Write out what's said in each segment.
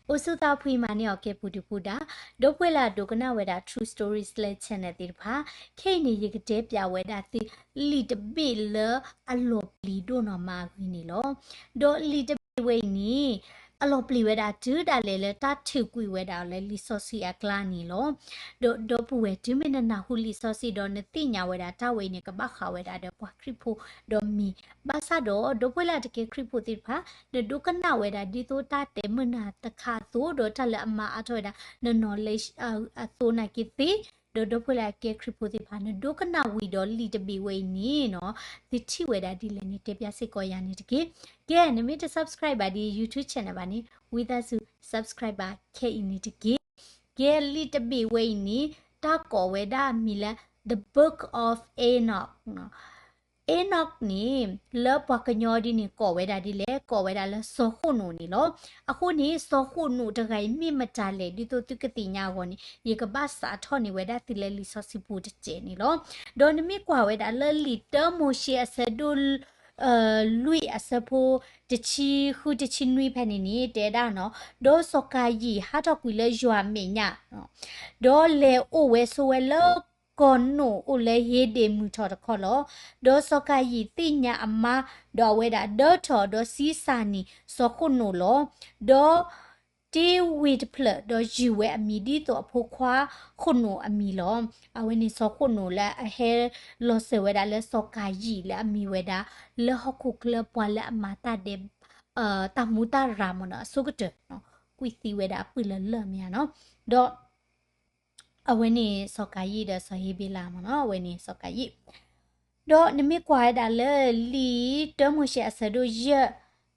အိၣ်ဆူၣ်သးဖှံမၤန့ၢ်အီၤကဲပူၤဒုပူၤဒါ, ဒီပုၢ်ဝဲၢ်လၢအဒိကနၣ်ဝဲဒၣ် True Stories လၢ channel သ့ၣ်တဖၣ်, ခဲအံၤန့ၣ် ယကတဲပျးဝဲဒၣ်သု လံာ်တဘ့ၣ်လၢအလီၤပျံၤဒိၣ်နီၢ်မးအဂ့ၢ်န့ၣ်လီၤ. ဒီးလံာ်တဘ့ၣ်ဝဲအံၤန့ၣ် အလီၤပျံၤဝဲဒၣ်တုၤဒၣ်လဲာ်လၢတၢ်ထုးကွံာ်ဝဲဒၣ်အီၤလၢလံာ်စီဆှံအကျါန့ၣ်လီၤ. ဒီးဒီပုၢ်ဝဲၢ် တုၤမ့ၢ်နနၢ်ဟူလံာ်စီဆှံဒီးနသ့ၣ်ညါဝဲဒၣ်တၢ်ဝဲအံၤန့ၣ် ကဘၣ်ဃးဝဲဒၣ်ဒီးပှၤခရံာ်ဖိဒီးမံၤ, ဘၣ်ဆၣ်ဒီး ဒီပုၢ်ဝဲၢ်လၢအတကဲခရံာ်ဖိသ့ၣ်တဖၣ် နဒိကနၣ်ဝဲဒၣ်ဒ်သိးတၢ်တဲမုာ်နၤတခါအသိး ဒီးတၢ်လၢအမၤအါထီၣ်ဝဲဒၣ်န knowledge အသိးနာ်က့သ့, ဒီးဒီပုၢ်ဝဲၢ်လၢအကဲခရံာ်ဖိသ့ၣ်တဖၣ် နဒိကနၣ်ဝံၤဒီးလံာ်တဘ့ၣ်ဝဲအံၤန့ၣ်နီၤ သုထံၣ်ဝဲဒၣ်ဒ်လဲၣ်န့ၣ် တဲပျးစ့ၢ်ကီးယၤန့ၣ်တက့ၢ်. ကဲ နမ့ၢ်တ subscribe ဘၣ်ဒ် YouTube channel ဘၣ်န့ၣ် ဝံသးစူၤ subscribe ဘၣ်ခဲအံၤန့ၣ်တက့ၢ်. ကဲ လံာ်တဘ့ၣ်ဝဲအံၤန့ၣ် တၢ်ကိးဝဲဒၣ်အမံၤလၢ The Book of Enoch နီၤ. Enoch န့ၣ် လၢပှၤကညီဒ်န့ၣ် ကိးဝဲဒၣ်ဒ်လဲၣ်, ကိးဝဲဒၣ်လၢစီၤဃိၣ်နိၣ်န့ၣ်လီၤ. အဃိန့ၣ် စီၤဃိၣ်နိၣ်တဂၤအံၤမ့ၢ်မတၤလဲၣ် ဒ်သိးသုကသ့ၣ်ညါအဂီၢ်န့ၣ် ယကဘၣ်စးထီၣ်န့ၢ်ဝဲဒၣ်သုလၢလံာ်စီဆှံပူၤတစဲးန့ၣ်လီၤ. ဒီးနမ့ၢ်ကွၢ်ဝဲဒၣ်လၢလံာ်တၢမိၤၡ့အဆၢဒိၣ် လွံၢ်အဆၢဖိ တဆံဃုတဆံနွံဖဲန့ၣ်န့ၣ် တဲဒၣ်နီၤ, ဒီးစီၤကၤယံၣ်ဟးထီၣ်ကွံာ်လၢယွၤအမဲာ်ညါ ဒီးလဲၤအိၣ်ဝဲဆိးဝဲလၢကီၢ်နိၣ်အိၣ်လၢဧ့ဒ့ၣ်မုၢ်ထီၣ်တခီလီၤ. ဒီးစီၤကၤယံၣ်သ့ၣ်ညါအမါ, ဒီးအဝဲဒၣ်ဒၢထီၣ်ဒီးစံးစၢ်န့ၢ်စီၤဃိၣ်နိၣ်လီၤ. ဒီးတ့ဝ့ၢ်တဖျၢၣ် ဒီးယုၢ်ဝဲအမံၤဒ်သိးအဖိခွါဃိၣ်နိၣ်အမံၤလီၤ. အဝဲန့ၣ်စီၤဃိၣ်နိၣ်လၢအဟဲလီၤစၢၤဝဲဒၣ်လၢစီၤကၤယံၣ်လၢအမံၤဝဲဒၣ် လၢဟီၣ်ခိၣ်ချၢပှၤလၢအမၤတၢ်ဒဲး တၢ်မူတၢ်ရၤမ့ၢ်နီၤ အဆိကတၢၢ် ကွံာ်သံဝဲဒၣ်အပုၢ်လၢလၢၢ်မ့ၢ်ဧါနီၤ. ဒီး အဝဲန့ၣ်စီၤကၤယံၣ်ဒီးစီၤဧ့ဘ့လးမ့ၢ်နီၤ အဝဲန့ၣ်စီၤကၤယံၣ်. ဒီးနမ့ၢ်ကွၢ်ဝဲဒၣ်လၢလံာ်တၢမိၤၡ့အဆၢဒိၣ်ယဲၢ်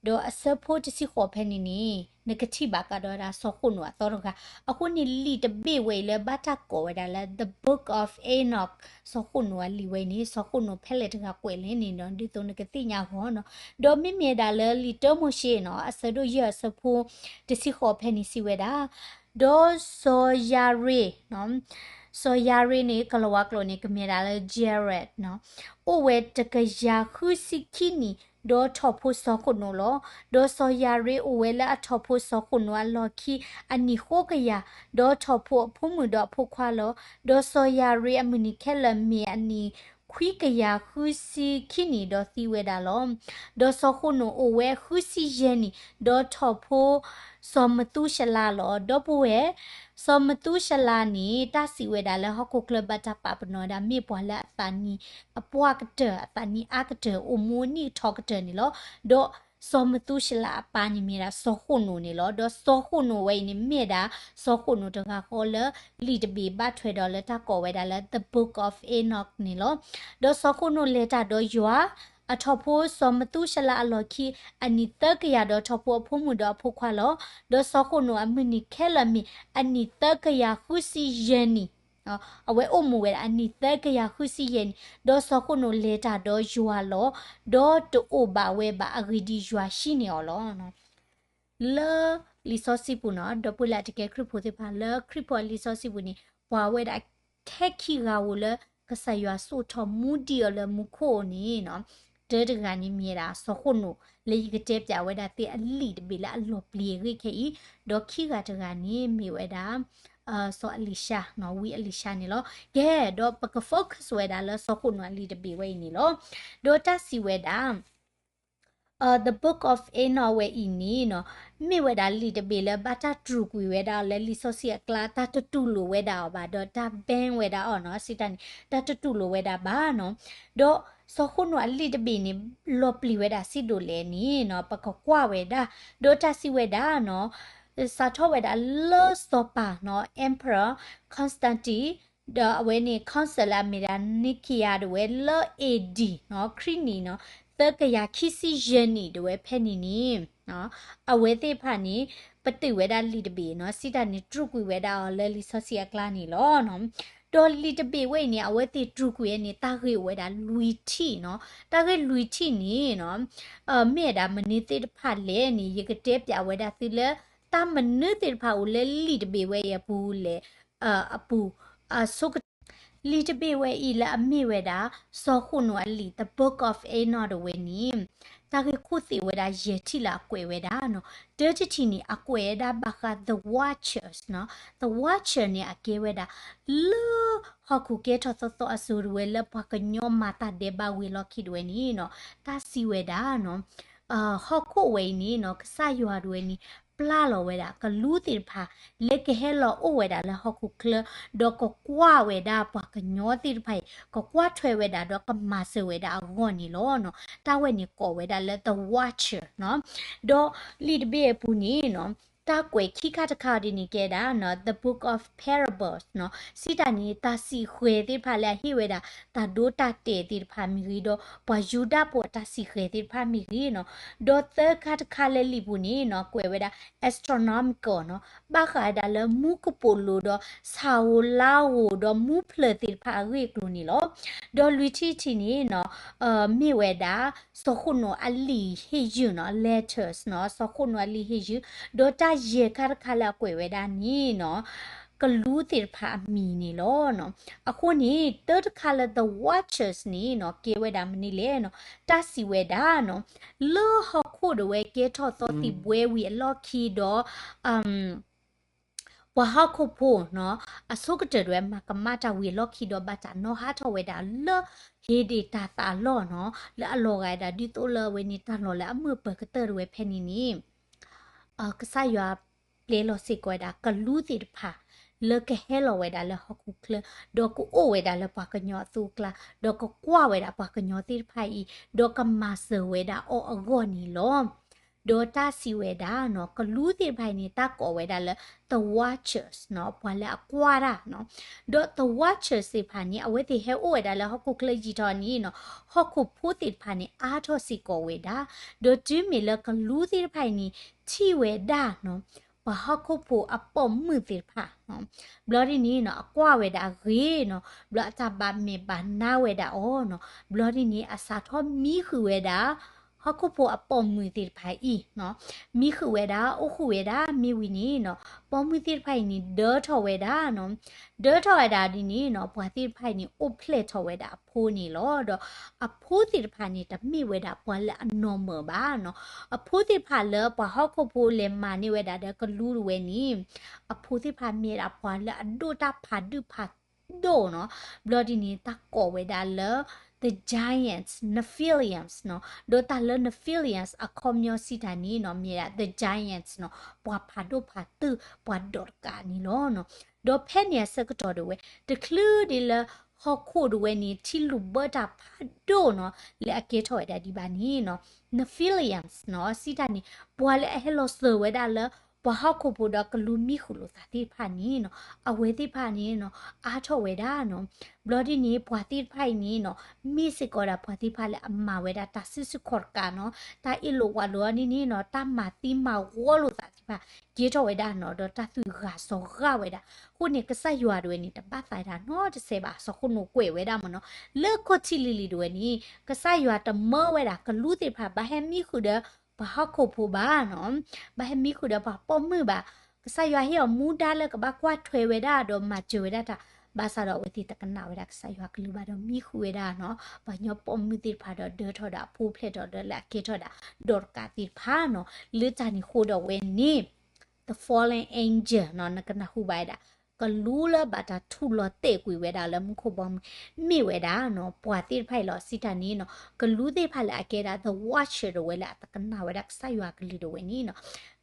ဒီးအဆၢဖိတဆံဃိးဖဲန့ၣ်န့ၣ် နကထံၣ်ဘၣ်ကဒီးဝဲဒၣ်စီၤဃိၣ်နိၣ်အသီတဂၤ. အဃိန့ၣ်လံာ်တဘ့ၣ်ဝဲအံၤလၢဘၣ်တၢ်ကိးဝဲဒၣ်လၢ The Book of Enoch စီၤဃိၣ်နိၣ်အလံာ်ဝဲအံၤန့ၣ် စီၤဃိၣ်နိၣ်ဖဲလဲၣ်တဂၤကွဲးလဲၣ်န့ၣ်ဒီး ဒ်သိးနကသ့ၣ်ညါအဂီၢ်နီၤ. ဒီးမ့မ့ၢ်ဒၣ်လၢလံာ်တၢမိၤၡ့နီၤ အဆၢဒိၣ်ယဲၢ်အဆၢဖိ တဆံဃိးဖဲန့ၣ်စံးဝဲဒၣ် ဒီးစီၤယၤရ့း, စီၤယၤရ့းန့ၣ် ကလၤဝါကျိာ်န့ၣ် ကမ့ၢ်ဒၣ်လၢ Jared နီၤ, အိၣ်ဝဲတကယၤဃုဆံခံနံၣ် ဒီးထီၣ်ဖိစီၤဃိၣ်နိၣ်လီၤ. ဒီးစီၤယၤရ့းအိၣ်ဝဲလၢအထီၣ်ဖိစီၤဃိၣ်နိၣ်အလီၢ်ခံ အနံၣ်ဃိးကယၤ, ဒီးထီၣ်ဖိအဖိမုၣ်ဒီးအဖိခွါလီၤ. ဒီးစီၤယၤရ့းအမုၢ်နံၤခဲလၢာ်မ့ၢ်အနံၣ် ခွံကယၤဃုဆံခံနံၣ်ဒီးသံဝဲဒၣ်လီၤ. ဒီးစီၤဃိၣ်နိၣ်အိၣ်ဝဲဃုဆံယဲၢ်နံၣ်, ဒီးထီၣ်ဖိစီၤမသူၡလးလီၤ. ဒီပုၢ်ဝဲၢ်, စီၤမသူၡလးန့ၣ် တၢ်စံးဝဲဒၣ်လၢဟီၣ်ခိၣ်ချၢဘၣ်တၢ်ပာ်ပနီၣ်ဝဲဒၣ် မ့ၢ်ပှၤလၢအသးနံၣ်အပှၢ်ကတၢၢ်, အသးနံၣ်အါကတၢၢ်, အိၣ်မူနံၣ်ထီကတၢၢ်န့ၣ်လီၤ. ဒီးစီၤမသူၡလးအပၢ်န့ၣ်မ့ၢ်ဒၣ်စီၤဃိၣ်နိၣ်န့ၣ်လီၤ. ဒီးစီၤဃိၣ်နိၣ်ဝဲအံၤန့ၣ်မ့ၢ်ဒၣ် စီၤဃိၣ်နိၣ်တဂၤဃီလၢ လံာ်တဘ့ၣ်ဘၣ်ထွဲဒီးလၢတၢ်ကိးဝဲဒၣ်လၢ The Book of Enoch န့ၣ်လီၤ. ဒီးစီၤဃိၣ်နိၣ်လဲၤတၢ်ဒီးယွၤ, အထီၣ်ဖိစီၤမသူၡလးအလီၢ်ခံ အနံၣ်သၢကယၤဒီးထီၣ်ဖိအဖိမုၣ်ဒီးအဖိခွါလီၤ. ဒီးစီၤဃိၣ်နိၣ်အမုၢ်နံၤခဲလၢာ်မ့ၢ် အနံၣ်သၢကယၤဃုဆံယဲၢ်နံၣ် အဝဲအိၣ်မူဝဲဒၣ်အနံၣ်သၢကယၤဃုဆံယဲၢ်နံၣ်, ဒီးစီၤဃိၣ်နိၣ်လဲၤတၢ်ဒီးယွၤလီၤ. ဒီးတအိၣ်ဘၣ်ဝဲဘၣ်အဂ့ၢ်ဒ်ယွၤဟံးန့ၢ်အီၤလီၤ. လၢလံာ်စီဆှံပူၤနီၤ, ဒီပုၢ်ဝဲၢ်လၢအတကဲခရံာ်ဖိသ့ၣ်တဖၣ် လၢခရံာ်ဖိအလံာ်စီဆှံပူၤန့ၣ် ပှၤဝဲဒၣ်ခဲခံဂၤဧိၤလၢ ကစၢ်ယွၤစိာ်ထီၣ်မူဒံးအီၤလၢမူခိၣ်န့ၣ်နီၤ, တၢတဂၤန့ၣ်မ့ၢ်ဝဲဒၣ်စီၤဃိၣ်နိၣ် လၢယကတဲပျးဝဲဒၣ်သ့ၣ်အလံာ်တဘ့ၣ်လၢအလီၤပျံၤအဂ့ၢ်ခဲအံၤ, ဒီးခံဂၤတဂၤန့ၣ်မ့ၢ်ဝဲဒၣ် စီၤအ့လံၡါ, ဝံအ့လံၡါန့ၣ်လီၤ. ကဲ, ဒီးပက focus ဝဲဒၣ်လၢစီၤဃိၣ်နိၣ်အလံာ်တဘ့ၣ်ဝဲအံၤန့ၣ်လီၤ. ဒီးတၢ်စံးဝဲဒၣ် The Book of Enoch ဝဲအံၤန့ၣ်နီၤ, မ့ၢ်ဝဲဒၣ်လံာ်တဘ့ၣ်လၢဘၣ်တၢ်တြူာ်ကွံာ်ဝဲဒၣ်အီၤလၢလံာ်စီဆှံအကျါ, တၢ်တတူၢ်လိာ်ဝဲဒၣ်အီၤဘၣ်, ဒီးတၢ် ban ဝဲဒၣ်အီၤနီၤ, စံးတၢ်န့ၣ် တၢ်တတူၢ်လိာ်ဝဲဒၣ်ဘၣ်နီၤ. ဒီးစီၤဃိၣ်နိၣ်အလံာ်တဘ့ၣ်န့ၣ် လီၤပျံၤဝဲဒၣ်စံးဒိၣ်လဲၣ်န့ၣ်နီၤ, ပကကွၢ်ဝဲဒၣ်, ဒီးတၢ်စံးဝဲဒၣ်နီၤ, စးထီၣ်ဝဲဒၣ်လၢစီၤပၤနီၤ, Emperor Constantine ဒီးအဝဲန့ၣ် council လၢအမ့ၢ်ဒၣ် Nicaea ဒၣ်ဝဲလၢ A D နီၤ, ခရံာ်နံၣ်နီၤ, သၢကယၤခံဆံယဲၢ်နံၣ်ဒၣ်ဝဲဖဲန့ၣ်န့ၣ်, အဝဲသ့ၣ်တဖၣ်န့ၣ် ပတုာ်ဝဲဒၣ်လံာ်တဘ့ၣ်နီၤ, စံးတၢ်န့ၣ် တြူာ်ကွံာ်ဝဲဒၣ်အီၤလၢလံာ်စီဆှံအကျါန့ၣ်လီၤ. ဒီးလံာ်တဘ့ၣ်ဝဲအံၤန့ၣ် အဝဲသ့ၣ်တြူာ်ကွံာ်ဝဲန့ၣ် တၢ်ဂ့ၢ်အိၣ်ဝဲဒၣ်လွံၢ်ထံၣ်နီၤ, တၢ်ဂ့ၢ်လွံၢ်ထံၣ်န့ၣ်နီၤ, မ့ၢ်ဝဲဒၣ်မနုၤသ့ၣ်တဖၣ်လဲၣ်န့ၣ် ယကတဲပျးဝဲဒၣ်သုလၢ တၢ်မနုၤသ့ၣ်တဖၣ်အိၣ်လၢလံာ်တဘ့ၣ်ဝဲအံၤအပူၤလဲၣ်, အပူၤ, အဆိကတၢၢ် လံာ်တဘ့ၣ်ဝဲအံၤလၢအမ့ၢ်ဝဲဒၣ် စီၤဃိၣ်နိၣ်အလံာ် The Book of Enoch ဒၣ်ဝဲန့ၣ်, တၢ်ဂ့ၢ်ခိၣ်သ့ၣ်ဝဲဒၣ်ယဲၢ်ထံၣ်လၢအကွဲးဝဲဒၣ်နီၤ. တၢတထံၣ်န့ၣ် အကွဲးဝဲဒၣ်ဘၣ်ဃး the Watchers နီၤ. The Watcher န့ၣ် အကဲဝဲဒၣ် လၢဟီၣ်ခိၣ်ကဲထီၣ်သီသီအစိၤတဝဲ လၢပှၤကညီမၤတၢ်ဒဲးဘးဝံၤအလီၢ်ခံတဝဲန့ၣ်နီၤ, တၢ်စံးဝဲဒၣ်နီၤ ဟီၣ်ခိၣ်ဝဲအံၤန့ၣ်နီၤ ကစၢ်ယွၤတဝဲန့ၣ် ပျၢ်လီၤဝဲဒၣ်ကလူးသ့ၣ်တဖၣ် လၢကဟဲလီၤအိၣ်ဝဲဒၣ်လၢဟီၣ်ခိၣ်ချၢ, ဒီးကကွၢ်ဝဲဒၣ်ပှၤကညီသ့ၣ်တဖၣ်အံၤ ကကွၢ်ထွဲဝဲဒၣ်ဒီးကမၤစၢၤဝဲဒၣ်အဂီၢ်န့ၣ်လီၤနီၤ. တၢ်ဝဲန့ၣ်ကိးဝဲဒၣ်လၢ the Watcher နီၤ. ဒီးလံာ်တဘ့ၣ်အပူၤန့ၣ်နီၤ တၢ်ကွဲးခံခါတခါဒ်န့ၣ်ကဲဒၣ်နီၤ the Book of Parables နီၤ. စံးတၢ်န့ၣ် တၢ်စံးဃဲၤသ့ၣ်တဖၣ်လၢအဟ့ၣ်ဝဲဒၣ် တၢ်ဒိတၢ်တဲာ်သ့ၣ်တဖၣ်မ့ၢ်ဂ့ၤ, ဒီးပှၤယူဒၤဖိအတၢ်စံးဃဲၤသ့ၣ်တဖၣ်မ့ၢ်ဂ့ၤနီၤ. ဒီးသၢခါတခါလၢလံာ်ပူၤန့ၣ်နီၤ ကွဲးဝဲဒၣ် astronomical နီၤ, ဘၣ်ဃးဒၣ်လၢမူကပိာ်လိၤဒီး ဆၣ်ဧိၤလါဧိၤဒီးမူဖျၢၣ်သ့ၣ်တဖၣ်အဂ့ၢ်အကျိၤန့ၣ်လီၤ. ဒီးလွံၢ်ထံၣ်တထံၣ်န့ၣ်နီၤ မ့ၢ်ဝဲဒၣ် စီၤဃိၣ်နိာ်အလံာ်ဟ့ၣ်ယုၢ်နီၤ, letters နီၤ, စီၤဃိၣ်နိာ်အလံာ်ဟ့ၣ်ယုၢ်, ဒီးတၢ်ယဲၢ်ခါတခါလၢအကွဲးဝဲဒၣ်န့ၣ်နီၤ ကလူးသ့ၣ်တဖၣ်အမံၤန့ၣ်လီၤနီၤ. အဃိန့ၣ် တၢတခါလၢ the Watchers န့ၣ်နီၤ ကဲဝဲဒၣ်မနုၤလဲၣ်နီၤ, တၢ်စံးဝဲဒၣ်နီၤ လၢဟီၣ်ခိၣ်တဝဲကဲထီၣ်သီသံၣ်ဘှဲဝံၤအလီၢ်ခံဒီး ပှၤဟီၣ်ခိၣ်ဖိနီၤ အဆိကတၢၢ်တဝဲမၤကမၣ်တၢ်ဝံၤအလီၢ်ခံဒီး ဘၣ်တၢ်နီၣ်ဟးထီၣ်ဝဲဒၣ်လၢ ဟ့ဒ့ၣ်တၢ်သးလီၢ်နီၤ, လၢအလီၤဂာ်ဝဲဒၣ်ဒ်သိးလၢအဝဲန့ၣ်တၢ်လီၢ်လၢအမုာ်အပၢၤကတၢၢ်တဝဲဖဲန့ၣ်န့ၣ် ကစၢ်ယွၤပျဲလီၤစ့ၢ်ကီးဝဲဒၣ်ကလူးသ့ၣ်တဖၣ် လၢကဟဲလီၤဝဲဒၣ်လၢဟီၣ်ခိၣ်ချၢ, ဒီးကအိၣ်ဝဲဒၣ်လၢပှၤကညီအသိးအကျါ, ဒီးကကွၢ်ဝဲဒၣ်ပှၤကညီသ့ၣ်တဖၣ်အံၤ, ဒီးကမၤစၢၤဝဲဒၣ်အီၤအဂီၢ်န့ၣ်လီၤ. ဒီးတၢ်စံးဝဲဒၣ်နီၤ ကလူးသ့ၣ်တဖၣ်အံၤန့ၣ် တၢ်ကိးဝဲဒၣ်လၢ the Watchers နီၤ, ပှၤလၢအကွၢ်တၢ်နီၤ. ဒီး the Watchers သ့ၣ်တဖၣ်န့ၣ် အဝဲသ့ၣ်ဟဲအိၣ်ဝဲဒၣ်လၢဟီၣ်ခိၣ်ချၢယံာ်ထီၣ်န့ၣ်နီၤ, ဟီၣ်ခိၣ်ဖိသ့ၣ်တဖၣ်န့ၣ် အါထီၣ်စ့ၢ်ကီးဝဲဒၣ်, ဒီးတုၤမ့ၢ်လၢကလူးသ့ၣ်တဖၣ်အံၤန့ၣ် ထံၣ်ဝဲဒၣ်နီၤ ပှၤဟီၣ်ခိၣ်ဖိအပိာ်မုၣ်သ့ၣ်တဖၣ်နီၤ, ဘျီဒ်န့ၣ်နီၤ အကွၢ်ဝဲဒၣ်အဂ့ၤနီၤ, ဘျီအတၢ်ဘၣ်မဲာ်ဘၣ်နါဝဲဒၣ်အီၤနီၤ, ဘျီဒ်န့ၣ် အစးထီၣ်မံဃုာ်ဝဲဒၣ် ဟီၣ်ခိၣ်ဖိအပိာ်မုၣ်သ့ၣ်တဖၣ်အံၤနီၤ, မံဃုာ်ဝဲဒၣ် အိၣ်ဃုာ်ဝဲဒၣ် မ့ၢ်ဝံၤန့ၣ်နီၤ ပိာ်မုၣ်သ့ၣ်တဖၣ်အံၤန့ၣ် ဒၢထီၣ်ဝဲဒၣ်နီၤ, ဒၢထီၣ်ဝဲဒၣ်ဒ်န့ၣ်နီၤ ပှၤသ့ၣ်တဖၣ်အံၤန့ၣ် အိၣ်ဖျဲၣ်ထီၣ်ဝဲဒၣ်အဖိန့ၣ်လီၤ. ဒီးအဖိသ့ၣ်တဖၣ်န့ၣ် တမ့ၢ်ဝဲဒၣ်ပှၤလၢအ normal ဘၣ်နီၤ, အဖိသ့ၣ်တဖၣ်လၢပှၤဟီၣ်ခိၣ်ဖိလဲၤမၤန့ၢ်ဝဲဒၣ်ဒီးကလူးတဝဲန့ၣ် အဖိသ့ၣ်တဖၣ်မ့ၢ်ဒၣ်ပှၤလၢအဒိၣ်တၢ်ဖးဒိၣ်ဖးဒိၣ်နီၤ, ဘျီဒ်န့ၣ် တၢ်ကိးဝဲဒၣ်လၢ the giants, Nephilims နီၤ, ဒီးတၢ်လၢ Nephilims အခီပညီစံးတၢ်န့ၣ်နီၤ မ့ၢ်ဒၣ် the giants နီၤ, ပှၤဖးဒိၣ်ဖးတုၢ် ပှၤဒိးတကးန့ၣ်လီၤနီၤ. ဒီးဖဲန့ၣ်အဆၢကတီၢ်တဝဲ တချုးဒ်လၢဟီၣ်ခိၣ်တဝဲန့ၣ် ထံလုၣ်ဘၢတၢ်ဖးဒိၣ်နီၤ လၢအကဲထီၣ်ဝဲဒၣ်ဒံးဘၣ်န့ၣ်နီၤ, Nephilims နီၤ စံးတၢ်န့ၣ် ပှၤလၢအဟဲလီၤစၢၤဝဲဒၣ်လၢ ပှၤဟီၣ်ခိၣ်ဖိဒီးကလူးမံဃုာ်လိာ်သးသ့ၣ်တဖၣ်န့ၣ်နီၤ, အဝဲသ့ၣ်တဖၣ်န့ၣ်နီၤ အါထီၣ်ဝဲဒၣ်နီၤ, ဘျီဒ်န့ၣ် ပှၤသ့ၣ်တဖၣ်အံၤန့ၣ်နီၤ မ့ၢ်စ့ၢ်ကီးဒၣ်ပှၤသ့ၣ်တဖၣ်လၢအမၤဝဲဒၣ်တၢ်စုဆူၣ်ခီၣ်တကးနီၤ, တၢ်အ့ၣ်လိာ်ဝးလိာ်အီၤဒ်န့ၣ်နီၤ တၢ်မၤသံမၤဝီလိာ်သးသ့ၣ်တဖၣ် ကဲထီၣ်ဝဲဒၣ်နီၤ, ဒီးတၢ်သူၣ်ဂၢ်စီၤဂၢ်ဝဲဒၣ်, အဃိန့ၣ် ကစၢ်ယွၤတဝဲန့ၣ် တဘၣ်သးဒၣ်နီတစဲးဘၣ်, စီၤဃိၣ်နိာ်ကွဲးဝဲဒၣ်မ့ၢ်နီၤ, လၢခီၣ်ထံးလံၤလံၤတဝဲန့ၣ် ကစၢ်ယွၤတမၢဝဲဒၣ်ကလူးသ့ၣ်တဖၣ် ဘၣ်ဟဲမံဃုာ်ဒီး ပှၤဟီၣ်ခိၣ်ဖိဘၣ်နီၤ, ဘၣ်ဟဲမံဃုာ်ဒီးပှၤပိာ်မုၣ်ဘၣ်, ကစၢ်ယွၤဟ့ၣ်အီၤမူဒါလၢကဘၣ်ကွၢ်ထွဲဝဲဒၣ်ဒီးမၤစၢၤဝဲဒၣ်တၢ်, ဘၣ်ဆၣ်ဒီးအဝဲသ့ၣ်တကနၣ်ဝဲဒၣ်ကစၢ်ယွၤကလုၢ်ဘၣ်ဒီးမံဃုာ်ဝဲဒၣ်နီၤ, ပှၤကညီပိာ်မုၣ်သ့ၣ်တဖၣ်ဒီးဒၢထီၣ်ဒီးအဖိဖျဲၣ်ထီၣ်ဒီးလၢအကဲထီၣ်ဒၣ် ဒီးတကးသ့ၣ်တဖၣ်နီၤ, လၢတၢ်န့ၣ်အဃိဒီးဝဲန့ၣ် the fallen angel နီၤ, နကနၢ်ဟူဘၣ်ဝဲဒၣ် ကလူးလၢဘၣ်တၢ်ထူးလီၤတဲာ်ကွံာ်ဝဲဒၣ်လၢမူခိၣ်ဘီမုၢ် မ့ၢ်ဝဲဒၣ်နီၤ, ပှၤသ့ၣ်တဖၣ်အံၤလီၤ. စံးတၢ်န့ၣ်နီၤ, ကလူးသ့ၣ်တဖၣ်လၢအကဲဒၣ် the watcher တဝဲလၢအတကနၣ်ဝဲဒၣ်ကစၢ်ယွၤကလုၢ်တဝဲန့ၣ်နီၤ,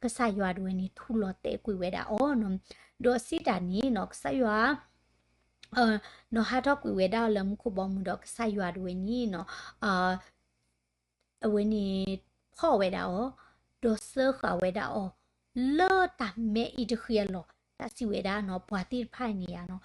ကစၢ်ယွၤတဝဲန့ၣ်ထူးလီၤတဲာ်ကွံာ်ဝဲဒၣ်အီၤနီၤ, ဒီးစံးတၢ်န့ၣ်နီၤ, ကစၢ်ယွၤ နီၤဟးထီၣ်ကွံာ်ဝဲဒၣ်အီၤလၢမူခိၣ်ဘီမုၢ်ဒီးကစၢ်ယွၤတဝဲန့ၣ်နီၤ, အဝဲန့ၣ် ဖီၣ်ဝဲဒၣ်အီၤ, ဒီးစၢဃာ်ဝဲဒၣ်အီၤ လၢတၢ်မဲအံၤတဃံအလီၢ်, တၢ်စံးဝဲဒၣ်နီၤ, ပှၤသ့ၣ်တဖၣ်အံၤန့ၣ်ယါနီၤ,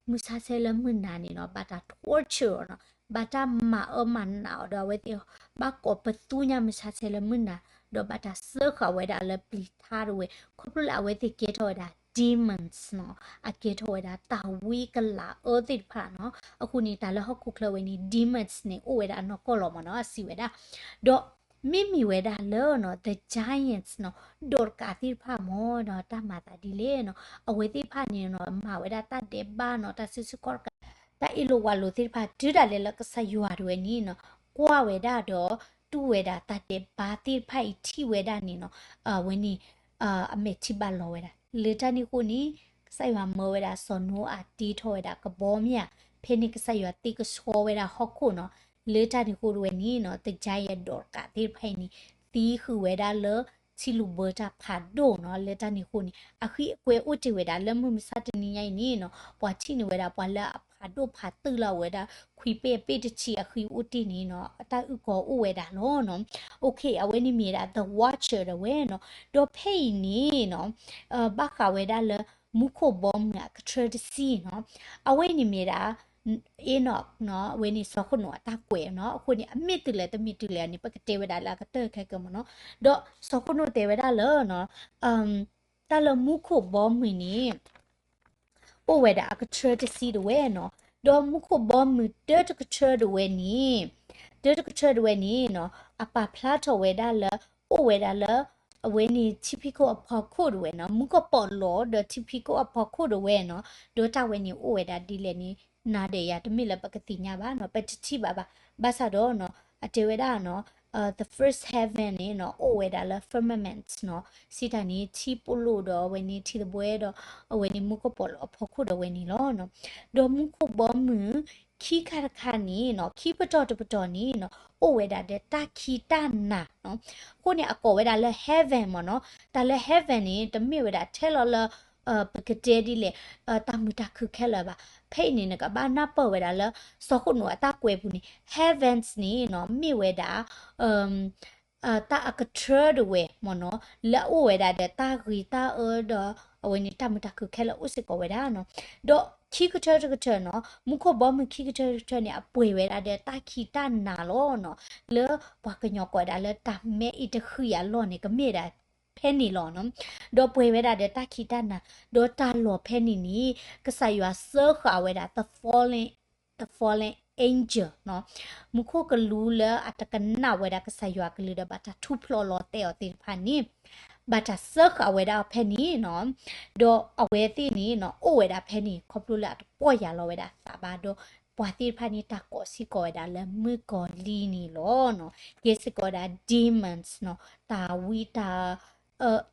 မုၢ်ဆါဆဲလၢမုၢ်နၤန့ၣ်နီၤ, ဘၣ်တၢ် torture အီၤနီၤ, ဘၣ်တၢ်မၤအၢမၤနးအီၤဒီး အဝဲသ့ၣ်ဘၣ်ကိးပသူညါမုၢ်ဆါဆဲလၢမုၢ်နၤ, ဒီးဘၣ်တၢ်စၢဃာ်ဝဲဒၣ်လၢပျံၤထါတဝဲ, ခီဖျိလၢအဝဲသ့ၣ်ကဲထီၣ်ဝဲဒၣ် demons နီၤ, အကဲထီၣ်ဝဲဒၣ်တၢ်ဝံကလၤအၢသ့ၣ်တဖၣ်နီၤ, အဃိန့ၣ် တၢ်လၢဟီၣ်ခိၣ်ချၢဝဲန့ၣ် demons န့ၣ် အိၣ်ဝဲဒၣ်နီၢ်ကီၢ်လီၤမ့ၢ်နီၤ, အစံးဝဲဒၣ် ဒီးမ့မ့ၢ်ဝဲဒၣ်လၢနီၤ the giants နီၤ, ဒီးတကးသ့ၣ်တဖၣ်မ့ၢ်နီၤ, တၢ်မၤသးဒ်လဲၣ်နီၤ, အဝဲသ့ၣ်တဖၣ်န့ၣ်နီၤ မၤဝဲဒၣ်တၢ်ဒဲးဘးနီၤ, တၢ်စုဆူၣ်ခီၣ်တကး, တၢ်အ့ၣ်လိာ်ဝးလိာ်သ့ၣ်တဖၣ် တုၤဒၣ်လဲာ်လၢကစၢ်ယွၤတဝဲန့ၣ်နီၤ, ကွၢ်ဝဲဒၣ်ဒီး အဝဲန့ၣ်တူၢ်ဝဲဒၣ်တၢ်ဒဲးဘးသ့ၣ်တဖၣ်အံၤထံၣ်ဝဲဒၣ်န့ၣ်နီၤ, အဝဲန့ၣ် အမဲာ်ထံဘၣ်လီၤဝဲဒၣ် လၢတၢ်န့ၣ်အဃိန့ၣ် ကစၢ်ယွၤမၢဝဲဒၣ်စီၤနိအၤတ့ထီၣ်ဝဲဒၣ်ကဘီမ့ၣ်ဧါ, ဖဲန့ၣ်ကစၢ်ယွၤသ့ကဆှီဝဲဒၣ်ဟီၣ်ခိၣ်နီၤ, လၢတၢ်န့ၣ်အဃိတဝဲန့ၣ်နီၤ တကါယဲၢ်ဒီးတကးသ့ၣ်တဖၣ်အံၤန့ၣ် သံဃုာ်ဝဲဒၣ်လၢ ထံလုၣ်ဘၢတၢ်ဖးဒိၣ်နီၤ, လၢတၢ်န့ၣ်အဃိန့ၣ် အဃံအကွဲအိၣ်တ့ၢ်ဝဲဒၣ်လၢမုၢ်မဆါတနံၤညါအံၤန့ၣ်နီၤ, ပှၤထံၣ်န့ၢ်ဝဲဒၣ်ပှၤလၢအဖးဒိၣ်ဖးတုာ်လၢအဝဲဒၣ် ခွံပ့ၢ်အပ့ၢ်တဆံအဃံအိၣ်တ့ၢ်န့ၣ်နီၤ, အတၢ်အုၣ်ကီၤအိၣ်ဝဲဒၣ်လီၤနီၤ. Okay အဝဲန့ၣ်မ့ၢ်ဒၣ် The Watcher တဝဲနီၤ, ဒီးဖဲအံၤန့ၣ်နီၤ ဘၣ်ဃးဝဲဒၣ်လၢ မူခိၣ်ဘီမုၢ်အကထြၢတဆံနီၤ, အဝဲန့ၣ်မ့ၢ်ဒၣ် Enoch နီၤ, အဝဲန့ၣ်စီၤဃနိာ်အတၢ်ကွဲးနီၤ, အဃိန့ၣ် အမ့ၢ်တုၤလဲၣ်တမ့ၢ်တုၤလဲၣ်န့ၣ် ပကတဲဝဲဒၣ်လၢအကတၢၢ်ခဲကမ့ၢ်နီၤ, ဒီးစီၤဃနိာ်တဲဝဲဒၣ်လၢ တၢ်လၢမူခိၣ်ဘီမုၢ်န့ၣ် အိၣ်ဝဲဒၣ်အကထြၢတဆံတဝဲနီၤ, ဒီးမူခိၣ်ဘီမုၢ်တၢတကထြၢတဝဲန့ၣ်, တၢတကထြၢတဝဲန့ၣ်နီၤ အပာ်ဖျါထီၣ်ဝဲဒၣ်လၢ အိၣ်ဝဲဒၣ်လၢ အဝဲန့ၣ်ထံဖံးခိၣ်အဖီခိၣ်တဝဲနီၤ, မူကပိာ်လိၤဒီးထံဖံးခိၣ်အဖီခိၣ်တဝဲနီၤ, ဒီးတၢ်ဝဲန့ၣ်အိၣ်ဝဲဒၣ်ဒ်လဲၣ်န့ၣ် နၤဒီးယၤတမ့ၢ်လၢပကသ့ၣ်ညါဘၣ်နီၤ, ပတထံၣ်ဘၣ်ဘၣ်, ဘၣ်ဆၣ်ဒီးနီၤ အတဲဝဲဒၣ်နီၤ the first heaven န့ၣ်နီၤ အိၣ်ဝဲဒၣ်လၢ firmament နီၤ, စံးတၢ်န့ၣ် ထံပိာ်လိၤဒီးအဝဲန့ၣ်ထံသဘှဲဒီး အဝဲန့ၣ်မူကပိာ်လိၤအဖီခိၣ်ဒီးဝဲန့ၣ်လီၤနီၤ, ဒီးမူခိၣ်ဘီမုၢ် ခံခါတခါန့ၣ်နီၤ ခံပတီၢ်တပတီၢ်န့ၣ်နီၤ အိၣ်ဝဲဒၣ်ဒီးတၢ်ခံးတၢ်နၤနီၤ, အဃိန့ၣ် အကိးဝဲဒၣ်လၢ heaven မ့ၢ်နီၤ, တၢ်လၢ heaven န့ၣ် တမ့ၢ်ဝဲဒၣ်ထဲလီၤလၢ ပကတဲဒ်လဲၣ် တၢ်မုာ်တၢ်ခုၣ်ခဲလၢာ်ဘၣ်, ဖဲအံၤန့ၣ် နကဘၣ်နၢ်ပၢၢ်ဝဲဒၣ်လၢ စီၤဃနိာ်အတၢ်ကွဲးပူၤန့ၣ် heavens န့ၣ်နီၤ မ့ၢ်ဝဲဒၣ် တၢ်အကထြၢတဝဲမ့ၢ်နီၤ, လၢအအိၣ်ဝဲဒၣ်ဒီးတၢ်ဂ့ၤတၢ်အၢဒီး အဝဲန့ၣ်တၢ်မုာ်တၢ်ခုၣ်ခဲလၢာ်အိၣ်စ့ၢ်ကီးဝဲဒၣ်နီၤ, ဒီးခံကထၢတကထၢနီၤ မူခိၣ်ဘီမုၢ်ခံကထၢတကထၢန့ၣ် အပှဲၤဝဲဒၣ်ဒီးတၢ်ခံးတၢ်နၤလီၤနီၤ, လၢပှၤကညီကိးဝဲဒၣ်လၢတၢ်မဲအံၤတဃံးအလီၢ်န့ၣ် ကမ့ၢ်ဒၣ်ဖဲန့ၣ်လီၤနီၤ, ဒီးပှဲၤဝဲဒၣ်ဒီးတၢ်ခံးတၢ်နၤ, ဒီးတၢ်လီၢ်ဖဲန့ၣ်န့ၣ် ကစၢ်ယွၤစၢဃာ်ဝဲဒၣ် the fallen, the fallen angel နီၤ, မူခိၣ်ကလူးလၢအတကနၣ်ဝဲဒၣ်ကစၢ်ယွၤကလုၢ်ဒီးဘၣ်တၢ်ထူၣ်ဖျိးလီၤတဲာ်အီၤသ့ၣ်တဖၣ်န့ၣ် ဘၣ်တၢ်စၢဃာ်ဝဲဒၣ်ဖဲန့ၣ်နီၤ, ဒီးအဝဲသ့ၣ်န့ၣ်နီၤ အိၣ်ဝဲဒၣ်ဖဲန့ၣ် ခီဖျိလၢအတပီၢ်ယၢ်လီၤဝဲဒၣ်သးဘၣ်ဒီး ပှၤသ့ၣ်တဖၣ်န့ၣ် တၢ်ကိးစ့ၢ်ကီးဝဲဒၣ်လၢမုၣ်ကီၤလံၢ်န့ၣ်လီၤနီၤ, ကဲစ့ၢ်ကီးဝဲဒၣ် demons နီၤ, တၢ်ဝံတၢ်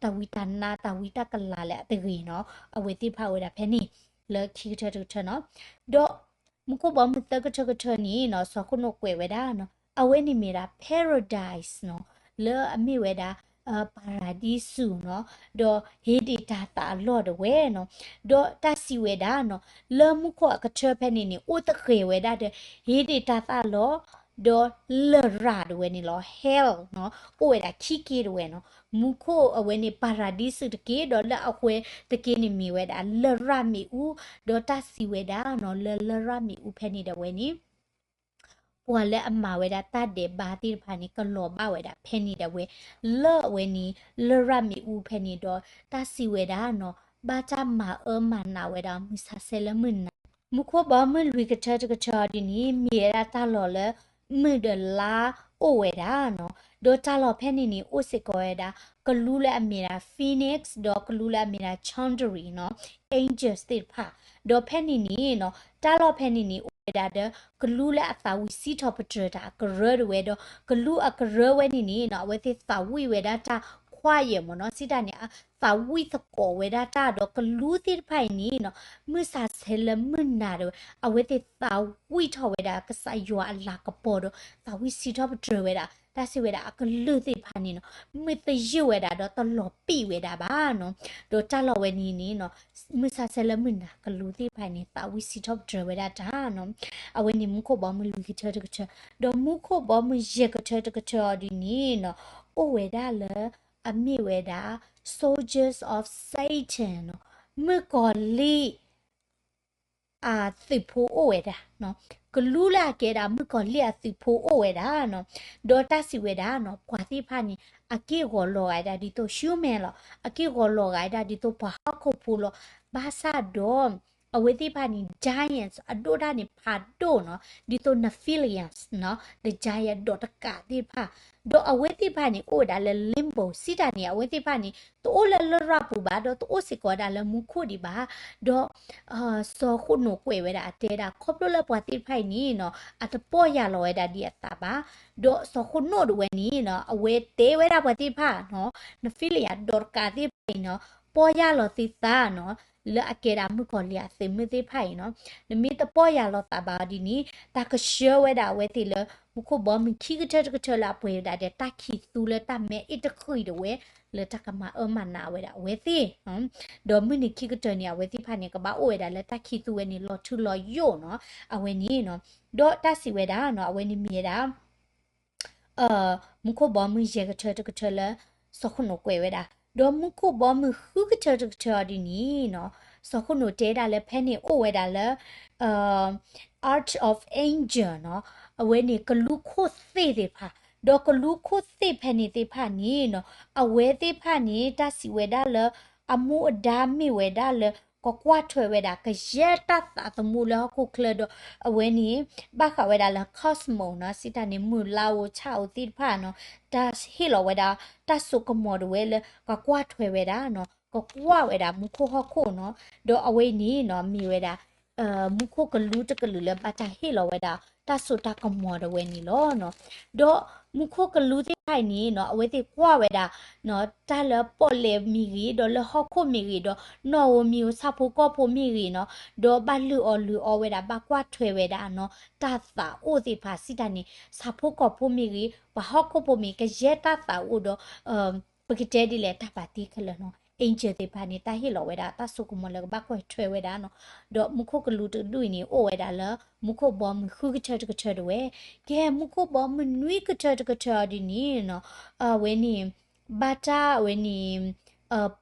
တၢ်ဝံတၢ်နါ တၢ်ဝံတၢ်ကလၤလၢအတဂ့ၤနီၤ, အဝဲသ့ၣ်တဖၣ်အိၣ်ဝဲဒၣ်ဖဲန့ၣ် လၢခံကထၢတကထၢနီၤ, ဒီးမူခိၣ်ဘီမုၢ်သၢကထၢကထၢန့ၣ်နီၤ စီၤဃနိာ်ကွဲးဝဲဒၣ်နီၤ အဝဲန့ၣ်မ့ၢ်ဒၣ် paradise နီၤ, လၢအမ့ၢ်ဝဲဒၣ် ပၤရၤဒံစူၤနီၤ, ဒီးဟ့ဒ့ၣ်တၤသၣ်အလီၢ်တဝဲနီၤ, ဒီးတၢ်စံးဝဲဒၣ်နီၤ လၢမူခိၣ်အကထၢဖဲန့ၣ်န့ၣ် အိၣ်သဃဲၤဝဲဒၣ်ဒီး ဟ့ဒ့ၣ်တၤသၣ်လီၢ် ဒီးလရာ်တဝဲန့ၣ်လီၤ hell နီၤ, အိၣ်ဝဲဒၣ်ခံက့တဝဲနီၤ, မူခိၣ်အဝဲန့ၣ် ပၤရၤဒံစူၤတက့ ဒီးလၢအဝဲတက့န့ၣ်မ့ၢ်ဝဲဒၣ်လရာ်မ့ၣ်အူ, ဒီးတၢ်စံးဝဲဒၣ်နီၤ လၢလရာ်မ့ၣ်အူဖဲန့ၣ်ဒၣ်ဝဲန့ၣ် ပှၤလၢအမၤဝဲဒၣ်တၢ်ဒဲးဘးသ့ၣ်တဖၣ်န့ၣ် ကလီၤဘၣ်ဝဲဒၣ်ဖဲန့ၣ်ဒၣ်ဝဲ, လၢအဝဲန့ၣ် လရာ်မ့ၣ်အူဖဲန့ၣ်ဒီး တၢ်စံးဝဲဒၣ်နီၤ ဘၣ်တၢ်မၤအၢမၤနးဝဲဒၣ်မုၢ်ဆါဆဲလၢမုၢ်နၤ, မူခိၣ်ဘီမုၢ်လွံၢ်ကထၢတကထၢအီၤဒ်န့ၣ် မ့ၢ်ဝဲဒၣ်တၢ်လီၢ်လၢ မုၢ်ဒီးလါအိၣ်ဝဲဒၣ်နီၤ, ဒီးတၢ်လီၢ်ဖဲန့ၣ်န့ၣ် အိၣ်စ့ၢ်ကီးဝဲဒၣ် ကလူးလၢအမ့ၢ်ဒၣ် phoenix ဒီးကလူးလၢအမ့ၢ်ဒၣ် chandari နီၤ, angels သ့ၣ်တဖၣ်, ဒီးဖဲန့ၣ်န့ၣ်နီၤ တၢ်လီၢ်ဖဲန့ၣ်န့ၣ် အိၣ်ဝဲဒၣ်ဒီး ကလူးလၢအသးဝံၣ်စံးထီၣ်ပတြၢၤတၢ်အကရၢတဝဲဒီး ကလူးအကရၢဝဲန့ၣ်န့ၣ်နီၤ အဝဲသ့ၣ်သးဝံၣ်ဝဲဒၣ်တၢ်ခွါယဲၢ်မ့ၢ်နီၤ, စံးတၢ်န့ၣ် သးဝံၣ်သကိးဝဲဒၣ်တၢ်ဒီးကလူးသ့ၣ်တဖၣ်အံၤန့ၣ်နီၤ မုၢ်ဆါဆဲလၢမုၢ်နၤတဝဲ အဝဲသ့ၣ်သးဝံၣ်ထီၣ်ဝဲဒၣ်ကစၢ်ယွၤအလၤကပီၤဒီး သးဝံၣ်စံးထီၣ်ပတြၢၤဝဲဒၣ် တၢ်စံးဝဲဒၣ်အကလုၢ်သ့ၣ်တဖၣ်န့ၣ်နီၤ မုာ်သယုၢ်ဝဲဒၣ်ဒီးတလီၤပံာ်ဝဲဒၣ်ဘၣ်နီၤ, ဒီးတၢ်လီၢ်ဝဲန့ၣ်န့ၣ်နီၤ မုၢ်ဆါဆဲလၢမုၢ်နၤကလူးသ့ၣ်တဖၣ်န့ၣ် သးဝံၣ်စံးထီၣ်ပတြၢၤဝဲဒၣ်တၢ်နီၤ, အဝဲန့ၣ်မူခိၣ်ဘီမုၢ်လွံၢ်ကထၢတကထၢ, ဒီးမူခိၣ်ဘီမုၢ်ယဲၢ်ကထၢတကထၢအီၤဒ်န့ၣ်နီၤ အိၣ်ဝဲဒၣ်လၢ အမ့ၢ်ဝဲဒၣ် soldiers of Satan နီၤ, မုၣ်ကီၤလံၢ် အသုးဖိအိၣ်ဝဲဒၣ်, ကလူးလၢအကဲဒၣ်မုၣ်ကီၤလံၢ်အသုးဖိအိၣ်ဝဲဒၣ်နီၤ, ဒီးတၢ်စံးဝဲဒၣ်နီၤ ပှၤသ့ၣ်တဖၣ်န့ၣ် အက့ၢ်ဂီၤလီၤဂာ်ဒၣ်ဒ်သိး human လီၤ, အက့ၢ်ဂီၤလီၤဂာ်ဒၣ်ဒ်သိးပှၤဟီၣ်ခိၣ်ဖိလီၤ, ဘၣ်ဆၣ်ဒီး အဝဲသ့ၣ်တဖၣ်န့ၣ် giants အဒိၣ်တၢ်န့ၣ်ဖးဒိၣ်နီၤ ဒ်သိး Nephilims နီၤ the giant ဒီးတကးသ့ၣ်တဖၣ် ဒီးအဝဲသ့ၣ်တဖၣ်န့ၣ် အိၣ်ဝဲဒၣ်လၢ limbo စံးတၢ်န့ၣ် အဝဲသ့ၣ်တဖၣ်န့ၣ် တအိၣ်လၢလရာ်ပူၤဘၣ် ဒီးတအိၣ်စ့ၢ်ကီးဝဲဒၣ်လၢမူခိၣ်ဒံးဘၣ် ဒီး စီၤဃနိာ်ကွဲးဝဲဒၣ်အတဲဒၣ် ခီဖျိလၢပှၤသ့ၣ်တဖၣ်အံၤန့ၣ်နီၤ အတပီၢ်ယၢ်လီၤဝဲဒၣ်ဒ်အသးဘၣ်, ဒီးစီၤဃနိာ်တဝဲန့ၣ်နီၤ အဝဲတဲဝဲဒၣ်ပှၤသ့ၣ်တဖၣ်နီၤ Nephilim ဒီးတကးသ့ၣ်တဖၣ်အံၤနီၤ ပီၢ်ယၢ်လီၤသုသးနီၤ လၢအကဲဒၣ်မုၣ်ကီၤလံၢ်အသုးမုၢ်သ့ၣ်တဖၣ်အံၤနီၤ နမ့ၢ်တပီၢ်ယၢ်လီၤသးဘၣ်အီၤဒ်န့ၣ် တၢ်ကဆှၢဝဲဒၣ်အဝဲသ့ၣ်လၢ မူခိၣ်ဘီမုၢ်ခံကထၢတကထၢလၢအပှဲၤဝဲဒၣ်ဒီးတၢ်ခံးသူလၢတၢ်မဲအ့ၣ်တဃံးတဝဲ လၢတၢ်ကမၤအၢမၤနးဝဲဒၣ်အဝဲသ့ၣ်, ဒီးမုၢ်နံၤခံကတၢၢ်န့ၣ် အဝဲသ့ၣ်တဖၣ်န့ၣ် ကဘၣ်အိၣ်ဝဲဒၣ်လၢတၢ်ခံးသူဝဲန့ၣ် လီၤထူလီၤယိာ်နီၤ အဝဲန့ၣ်နီၤ, ဒီးတၢ်စံးဝဲဒၣ်နီၤ အဝဲန့ၣ်မ့ၢ်ဝဲဒၣ် မူခိၣ်ဘီမုၢ်ယဲၢ်ကထၢတကထၢလၢ စီၤဃနိာ်ကွဲးဝဲဒၣ်, ဒီးမူခိၣ်ဘီမုၢ်ဃုကထၢတကထၢအီၤဒ်န့ၣ်နီၤ, စီၤဃနိာ်တဲဒၣ်လၢဖဲန့ၣ်အိၣ်ဝဲဒၣ်လၢ Arch of Angel နီၤ, အဝဲန့ၣ်ကလူးခိၣ်သ့ၣ်သ့ၣ်တဖၣ်, ဒီးကလူးခိၣ်သ့ၣ်ဖဲန့ၣ်သ့ၣ်တဖၣ်န့ၣ်နီၤ, အဝဲသ့ၣ်တဖၣ်န့ၣ် တၢ်စံးဝဲဒၣ်လၢ အမူအဒါမ့ၢ်ဝဲဒၣ်လၢ ကကွၢ်ထွဲဝဲဒၣ် ကယဲၢ်တၢ်သးသမူလၢဟီၣ်ခိၣ်ချၢဒီး အဝဲန့ၣ် ဘၣ်ဃးဝဲဒၣ်လၢ cosmos နီၤ, စံးတၢ်န့ၣ် မုၢ်လါဧိၤဆၣ်ဧိၤသ့ၣ်တဖၣ်နီၤ, တၢ်ဟ့ၣ်လီၤဝဲဒၣ် တၢ်စိကမီၤတဝဲလၢ ကကွၢ်ထွဲဝဲဒၣ်နီၤ, ကကွၢ်ဝဲဒၣ်မူခိၣ်ဟီၣ်ခိၣ်နီၤ, ဒီးအဝဲန့ၣ်နီၤ မ့ၢ်ဝဲဒၣ် မူခိၣ်ကလူးတကလုာ်လၢဘၣ်တၢ်ဟ့ၣ်လီၤဝဲဒၣ် တၢ်စိတၢ်ကမီၤတဝဲန့ၣ်လီၤနီၤ. ဒီးမူခိၣ်ကလူးသ့ၣ်တဖၣ်အံၤန့ၣ်နီၤ အဝဲသ့ၣ်ကွၢ်ဝဲဒၣ် တၢ်လၢပီၣ်လဲၣ်မ့ၢ်ဂ့ၤ, ဒီးလၢဟီၣ်ခိၣ်မ့ၢ်ဂ့ၤ, ဒီးနီၣ်ဧိၤမံၤဧိၤဆၣ်ဖိကီၢ်ဖိမ့ၢ်ဂ့ၤနီၤ, ဒီးဘၣ်လုၢ်အီၣ်လုၢ်အီဝဲဒၣ် ဘၣ်ကွၢ်ထွဲဝဲဒၣ်နီၤ, တၢ်သးအိၣ်သ့ၣ်တဖၣ်စံးတၢ်န့ၣ် ဆၣ်ဖိကီၢ်ဖိမ့ၢ်ဂ့ၤ, ပှၤဟီၣ်ခိၣ်ဖိမ့ၢ် ကယဲၢ်တၢ်သးအိၣ်ဒီး ပကတဲဒ်လဲၣ်တၢ်ဘၣ်တ့ခဲလၢာ်နီၤ, angel သ့ၣ်တဖၣ်န့ၣ် တၢ်ဟ့ၣ်လီၤဝဲဒၣ် တၢ်စိကမီၤလၢကဘၣ်ကွၢ်ထွဲဝဲဒၣ်နီၤ. ဒီးမူခိၣ်ကလူးတဒူၣ်အံၤန့ၣ် အိၣ်ဝဲဒၣ်လၢ မူခိၣ်ဘီမုၢ်ဃုကထၢတကထၢတဝဲ, ကဲမူခိၣ်ဘီမုၢ်နွံကထၢတကထၢအီၤဒ်န့ၣ်နီၤ, အဝဲန့ၣ် ဘၣ်တၢ်ဝဲန့ၣ်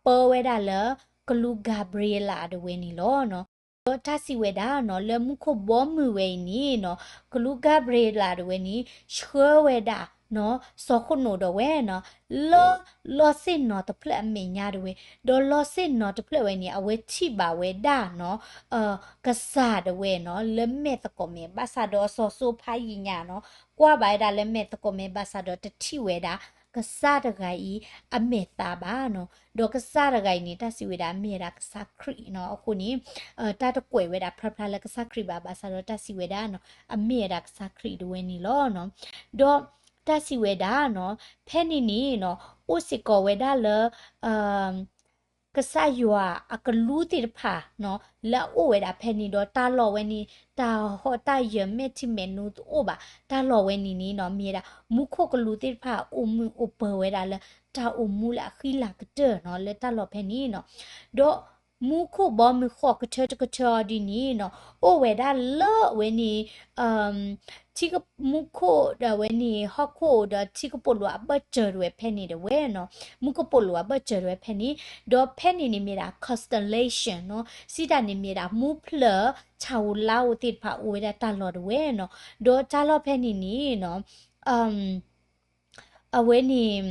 ပၢဝဲဒၣ်လၢ ကလူး Gabriel တဝဲန့ၣ်လီၤနီၤ. ဒီးတၢ်စံးဝဲဒၣ်နီၤ လၢမူခိၣ်ဘီမုၢ်ဝဲအံၤန့ၣ်နီၤ ကလူး Gabriel တဝဲန့ၣ် ဆှၢဝဲဒၣ်နီၤ စီၤဃနိာ်ဒီးဝဲနီၤ လၢ လီၢ်ဆ့ၣ်နီၤတဖျၢၣ်အမဲာ်ညါတဝဲ, ဒီးလီၢ်ဆ့ၣ်နီၤတဖျၢၣ်ဝဲန့ၣ် အဝဲထံၣ်ဘၣ်ဝဲဒၣ်နီၤ ကစၢ်တဝဲနီၤ လၢမဲာ်သကိးမဲာ် ဘၣ်ဆၣ်ဒီးအစီၤစိဖးယံာ်ညါနီၤ ကွၢ်ဘၣ်ဝဲဒၣ်လၢမဲာ်သကိးမဲာ် ဘၣ်ဆၣ်ဒီးတထံၣ်ဝဲဒၣ် ကစၢ်တဂၤအံၤ အမဲာ်သးဘၣ်နီၤ. ဒီးကစၢ်တဂၤအံၤန့ၣ် တၢ်စံးဝဲဒၣ် အမ့ၢ်ဝဲဒၣ်ကစၢ်ခရံာ်နီၤ. အဃိန့ၣ် တၢ်တကွဲးဝဲဒၣ်ဖျါဖျါလၢကစၢ်ခရံာ်ဘၣ်, ဘၣ်ဆၣ်ဒီးတၢ်စံးဝဲဒၣ်နီၤ အမ့ၢ်ဝဲဒၣ်ကစၢ်ခရံာ်တဝဲန့ၣ်လီၤနီၤ. ဒီးတၢ်စံးဝဲဒၣ်နီၤ ဖဲန့ၣ်န့ၣ်နီၤ အိၣ်စ့ၢ်ကီးဝဲဒၣ်လၢ ကစၢ်ယွၤအကလူးသ့ၣ်တဖၣ်နီၤ လၢအအိၣ်ဝဲဒၣ်ဖဲန့ၣ်ဒီး တၢ်လီၢ်ဝဲန့ၣ် တၢ်ဟီၣ်တၢ်ယၢၤ မဲာ်ထံမဲာ်နိတအိၣ်ဘၣ်. တၢ်လီၢ်ဝဲန့ၣ်န့ၣ်နီၤ မ့ၢ်ဝဲဒၣ် မူခိၣ်ကလူးသ့ၣ်တဖၣ် အိၣ်မုာ်အိၣ်ပၢၤဝဲဒၣ်လၢ တၢ်အိၣ်မူလၢအဃံလၤကတၢၢ်နီၤ လၢတၢ်လီၢ်ဖဲန့ၣ်နီၤ. ဒီးမူခိၣ်ဘီမုၢ်ဃိးကထၢတကထၢအီၤဒ်န့ၣ်နီၤ အိၣ်ဝဲဒၣ်လၢအဝဲန့ၣ် ထံက မူခိၣ်ဒီးအဝဲန့ၣ် ဟီၣ်ခိၣ်ဒီးထံကပိာ်လိၤအဘၢၣ်စၢၤတဝဲဖဲန့ၣ်တဝဲနီၤ, မူကပိာ်လိၤအဘၢၣ်စၢၤတဝဲဖဲန့ၣ်, ဒီးဖဲန့ၣ်န့ၣ်မ့ၢ်ဒၣ် constellation နီၤ, စံးတၢ်န့ၣ်မ့ၢ်ဒၣ် မူဖျၢၣ် ဆၣ်ဧိၤလါဧိၤသ့ၣ်တဖၣ်အိၣ်ဝဲဒၣ်တၢ်လီၢ်တဝဲနီၤ, ဒီးတၢ်လီၢ်ဖဲန့ၣ်န့ၣ်နီၤ အဝဲန့ၣ်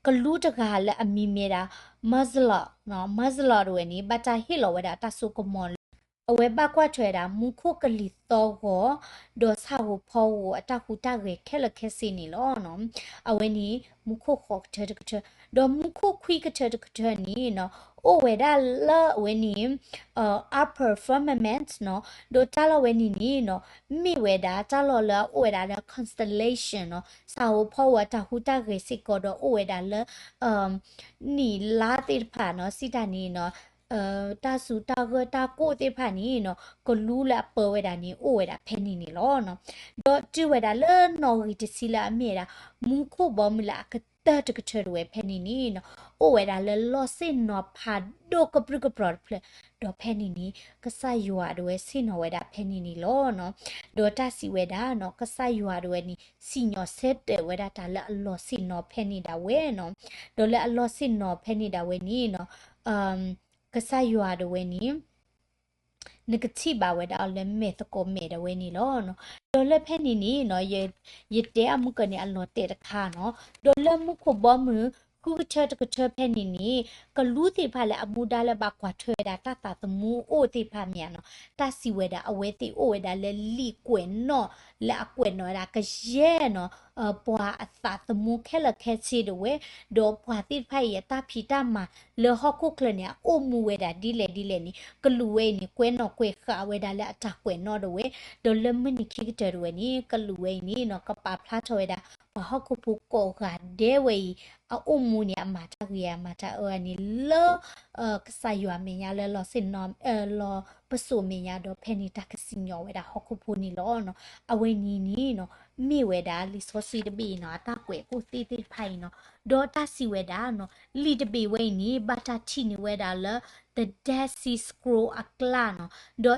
ကလူးတဂၤလၢအမံၤမ့ၢ်ဒၣ် Marzion နီၤ, Marzion တဝဲန့ၣ် ဘၣ်တၢ်ဟ့ၣ်လီၤဝဲဒၣ်တၢ်စိကမီၤလၢ အဝဲဘၣ်ကွၢ်ထွဲဒၣ် မူခိၣ်ကလံၤသီၣ်ဂီၤ ဒီးဆၣ်ဧိၤဖီဧိၤအတၢ်ဟူးတၢ်ဂဲၤခဲလၢာ်ခဲဆ့န့ၣ်လီၤနီၤ. အဝဲန့ၣ် မူခိၣ်ဃိးကထၢတကထၢ, ဒီးမူခိၣ်ခွံကထၢတကထၢန့ၣ်နီၤ အိၣ်ဝဲဒၣ်လၢအဝဲန့ၣ် upper firmament နီၤ, ဒီးတၢ်လီၢ်ဝဲန့ၣ်န့ၣ်နီၤ မ့ၢ်ဝဲဒၣ်တၢ်လီၢ်လၢအအိၣ်ဝဲဒၣ်လၢ constellation နီၤ, ဆၣ်ဧိၤဖီဧိၤအတၢ်ဟူးတၢ်ဂဲၤစ့ၢ်ကီးဒီးအိၣ်ဝဲဒၣ်လၢ နံၣ်လါသ့ၣ်တဖၣ်နီၤ, စံးတၢ်န့ၣ်နီၤ တၢ်စူၤတၢ်ဂၢၢ်တၢ်ကိၢ်သ့ၣ်တဖၣ်န့ၣ်နီၤ ကလူးလၢအပၢဝဲဒၣ်န့ၣ် အိၣ်ဝဲဒၣ်ဖဲန့ၣ်န့ၣ်လီၤနီၤ. ဒီးတုၤဝဲဒၣ်လၢနီၣ်ဂံၢ်တဆံလၢအမ့ၢ်ဝဲဒၣ် မူခိၣ်ဘီမုၢ်လၢအကတၢၢ်တကထၢတဝဲဖဲန့ၣ်န့ၣ်နီၤ အိၣ်ဝဲဒၣ်လၢလီၢ်ဆ့ၣ်နီၤဖးဒိၣ်ကပြုၢ်ကပြီၤတဖျၢၣ်, ဒီးဖဲန့ၣ်န့ၣ် ကစၢ်ယွၤတဝဲဆ့ၣ်နီၤဝဲဒၣ်ဖဲန့ၣ်န့ၣ်လီၤနီၤ. ဒီးတၢ်စံးဝဲဒၣ်နီၤ ကစၢ်ယွၤတဝဲန့ၣ် စံၣ်ညီၣ်ဆၢတဲာ်ဝဲဒၣ်တၢ်လၢအလီၢ်ဆ့ၣ်နီၤဖဲန့ၣ်ဒၣ်ဝဲနီၤ. ဒီးလၢအလီၢ်ဆ့ၣ်နီၤဖဲန့ၣ်ဒၣ်ဝဲန့ၣ်နီၤ ကစၢ်ယွၤတဝဲန့ၣ် နကထံၣ်ဘၣ်ဝဲဒၣ်အီၤလၢမဲာ်သကိးမဲာ်ဒၣ်ဝဲန့ၣ်လီၤနီၤ. ဒီးလၢဖဲန့ၣ်န့ၣ်နီၤ ယတဲအမုၢ်ကၢန့ၣ် အလီၤတဲာ်တခါနီၤ. ဒီးလၢမူခိၣ်ဘီမုၢ် ဃုကထၢတကထၢဖဲန့ၣ်န့ၣ် ကလူးသ့ၣ်တဖၣ်လၢအမူဒါလၢဘၣ်ကွၢ်ထွဲဝဲဒၣ်တၢ်သးသမူအိၣ်သ့ၣ်တဖၣ်မ့ၢ်ဧါနီၤ, တၢ်စံးဝဲဒၣ်အဝဲသ့ၣ်အိၣ်ဝဲဒၣ်လၢလံာ်ကွဲးနီၣ်လၢအကွဲးနီၣ်ဝဲဒၣ်ကယဲၢ်နီၤ ပှၤအသးသမူခဲလၢာ်ခဲဆ့ဒၣ်ဝဲ, ဒီးပှၤသ့ၣ်တဖၣ်အံၤအတၢ်ဖံးတၢ်မၤလၢဟီၣ်ခိၣ်ချၢန့ၣ် အအိၣ်မူဝဲဒၣ်ဒ်လဲၣ်ဒ်လဲၣ်န့ၣ် ကလူးဝဲအံၤန့ၣ် ကွဲးနီၣ်ကွဲးဃာ်ဝဲဒၣ်လၢအတၢ်ကွဲးနီၣ်ဒၣ်ဝဲ, ဒီးလၢမုၢ်နံၤခံကတၢၢ်ဒၣ်ဝဲန့ၣ် ကလူးဝဲအံၤန့ၣ်နီၤ ကပာ်ဖျါထီၣ်ဝဲဒၣ် ပှၤဟီၣ်ခိၣ်ဖိကိးဂၤဒဲးဝဲအံၤ အအိၣ်မူန့ၣ် အမၤတၢ်ဂ့ၤအမၤတၢ်အၢန့ၣ်လၢ ကစၢ်ယွၤမဲာ်ညါလၢလီၤစ့ၣ်နီၤ လီၤပစိာ်မဲာ်ညါဒီးဖဲန့ၣ်တၢ်ကစံၣ်ညီၣ်ဝဲဒၣ်ဟီၣ်ခိၣ်ဖိန့ၣ်လီၤ. အဝဲန့ၣ်န့ၣ်နီၤ မ့ၢ်ဝဲဒၣ်လံာ်စီဆှံတဘ့ၣ်အံၤနီၤ အတၢ်ကွဲးအိၣ်သ့ၣ်သ့ၣ်တဖၣ်အံၤနီၤ, ဒီးတၢ်စံးဝဲဒၣ်နီၤ လံာ်တဘ့ၣ်ဝဲအံၤန့ၣ် ဘၣ်တၢ်ထံၣ်န့ၢ်ဝဲဒၣ်လၢ The Dead Sea Scroll အကျါနီၤ,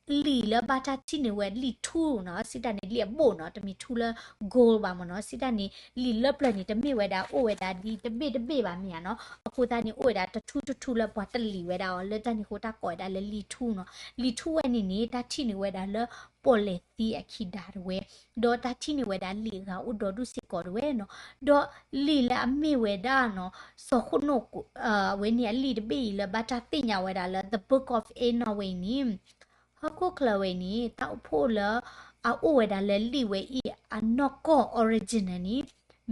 ဒီး လံာ်လၢဘၣ်တၢ်ထံၣ်န့ၢ်ဝဲလံာ်ထူနီၤ, စံးတၢ်န့ၣ်လံာ်အဘိၣ်နီၤ, တမ့ၢ်ထူလၢ gold ဘၣ်မ့ၢ်နီၤ, စံးတၢ်န့ၣ် လံာ်လၢပျၢၤန့ၣ် တမ့ၢ်ဝဲဒၣ်အိၣ်ဝဲဒၣ်ဒ်တဘ့ၣ်တဘ့ၣ်ဘၣ်မ့ၢ်ဧါနီၤ, အဃိသတးန့ၣ် အိၣ်ဝဲဒၣ်တထူတထူလၢပှၤတလံာ်ဝဲဒၣ်အီၤ လၢတၢ်န့ၣ်အဃိတၢ်ကိးဝဲဒၣ်လၢလံာ်ထူနီၤ, လံာ်ထူဝဲန့ၣ်န့ၣ် တၢ်ထံၣ်န့ၢ်ဝဲဒၣ်လၢ ပီၣ်လဲၣ်သံအခံဒါဒၣ်ဝဲ, ဒီးတၢ်ထံၣ်န့ၢ်ဝဲဒၣ်လံာ်အဂၤအိၣ်ဒီဒူၣ်စ့ၢ်ကီးဒၣ်ဝဲနီၤ, ဒီးလံာ်လၢအမ့ၢ်ဝဲဒၣ်နီၤ စီၤဃနိၣ် အဝဲန့ၣ်အလံာ်တဘ့ၣ်အံၤလၢဘၣ်တၢ်သ့ၣ်ညါဝဲဒၣ်လၢ The Book of Enoch ဝဲအံၤန့ၣ် ဟီၣ်ခိၣ်ချၢဝဲအံၤန့ၣ် တၢ်အိၣ်ဖှိၣ်လၢအအိၣ်ဝဲဒၣ်လၢလံာ်ဝဲအံၤ အနီၢ်ကီၢ် original န့ၣ်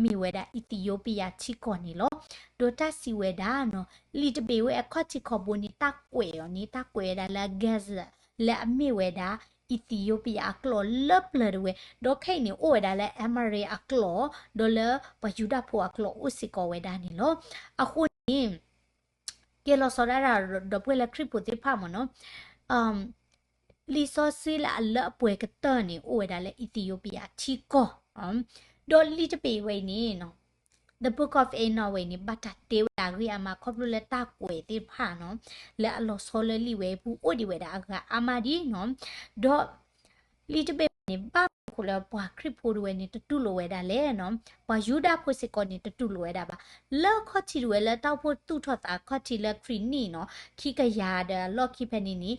မ့ၢ်ဝဲဒၣ်အံၣ်သံယိပံယၤထံကီၢ်န့ၣ်လီၤ. ဒီးတၢ်စံးဝဲဒၣ်နီၤ လံာ်တဘ့ၣ်ဝဲအခီၣ်ထံးခီၣ်ဘိန့ၣ် တၢ်ကွဲးအီၤန့ၣ် တၢ်ကွဲးဝဲဒၣ်လၢ Ge'ez လၢအမ့ၢ်ဝဲဒၣ် အံၣ်သံယိပံယၤအကျိာ်လၢပျၢၤဒၣ်ဝဲ, ဒီးခဲအံၤန့ၣ် အိၣ်ဝဲဒၣ်လၢ Aramaic အကျိာ် ဒီးလၢပှၤယူဒၤဖိအကျိာ်အိၣ်စ့ၢ်ကီးဝဲဒၣ်န့ၣ်လီၤ. အဃိန့ၣ် ကဲလီၤဆီဒၣ်တၢ် ဒီပုၢ်ဝဲၢ်လၢခရံာ်ဖိသ့ၣ်တဖၣ်မ့ၢ်နီၤ, လံာ်စီဆှံလၢအလၢအပှဲၤကတၢၢ်န့ၣ် အိၣ်ဝဲဒၣ်လၢအံၣ်သံယိပံယၤထံကီၢ်, ဒီးလံာ်တဘ့ၣ်ဝဲအံၤန့ၣ် The Book of Enoch ဝဲအံၤန့ၣ် ဘၣ်တၢ်တဲဝဲဒၣ်အဂ့ၢ်အါမး ခီဖျိလၢတၢ်ကွဲးသ့ၣ်တဖၣ်နီၤ လၢအလီၤဆီလၢလံာ်ဝဲအံၤပူၤအိၣ်ဒံးဝဲဒၣ်အဂၤအါမးဒ်နီၤ, ဒီး လံာ်တဘ့ၣ်ဝဲန့ၣ် ဘၣ်မနုၤအဃိလၢပှၤခရံာ်ဖိဒၣ်ဝဲန့ၣ် တတူၢ်လိာ်ဝဲဒၣ်လဲၣ်နီၤ, ပှၤယူဒၤဖိစ့ၢ်ကီးန့ၣ် တတူၢ်လိာ်ဝဲဒၣ်ဘၣ်. လၢအခီၣ်ထံးဒၣ်ဝဲလၢတၢ်အိၣ်ဖှိၣ်သူၣ်ထီၣ်သးအခီၣ်ထံးလၢခရံာ်နံၣ်နီၤ ခံကယၤဒီးအလီၢ်ခံဖဲန့ၣ်န့ၣ်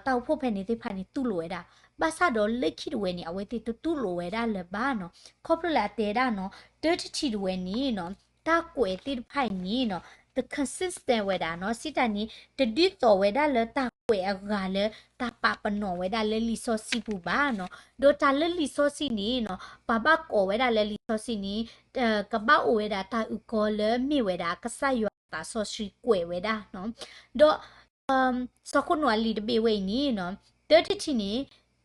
တၢ်အိၣ်ဖှိၣ်ဖဲန့ၣ်သ့ၣ်တဖၣ်န့ၣ် တူၢ်လိာ်ဝဲဒၣ်, ဘၣ်ဆၣ်ဒီးလၢခံဒၣ်ဝဲန့ၣ် အဝဲသ့ၣ်တတူၢ်လိာ်ဝဲဒၣ်လၢၤဘၣ်နီၤ, ခီဖျိလၢအတဲဒၣ်နီၤ တၢတထံၣ်ဒၣ်ဝဲန့ၣ်နီၤ တၢ်ကွဲးသ့ၣ်တဖၣ်အံၤန့ၣ်နီၤ တ consistent ဝဲဒၣ်နီၤ, စံးတၢ်န့ၣ် တဒ်သိးဝဲဒၣ်လၢတၢ်ကွဲးအဂၤလၢတၢ်ပာ်ပနီၣ်ဝဲဒၣ်လၢလံာ်စီဆှံပူၤဘၣ်နီၤ, ဒီးတၢ်လၢလံာ်စီဆှံန့ၣ်နီၤ ပှၤဘၣ်ကိးဝဲဒၣ်လၢလံာ်စီဆှံန့ၣ် ကဘၣ်အိၣ်ဝဲဒၣ်တၢ်အုၣ်ကီၤလၢမ့ၢ်ဝဲဒၣ်ကစၢ်ယွၤသးစီဆှံကွဲးဝဲဒၣ်နီၤ, ဒီး စီၤဃနိၣ်အလံာ်တဘ့ၣ်ဝဲအံၤန့ၣ်နီၤ တၢတထံၣ်န့ၣ်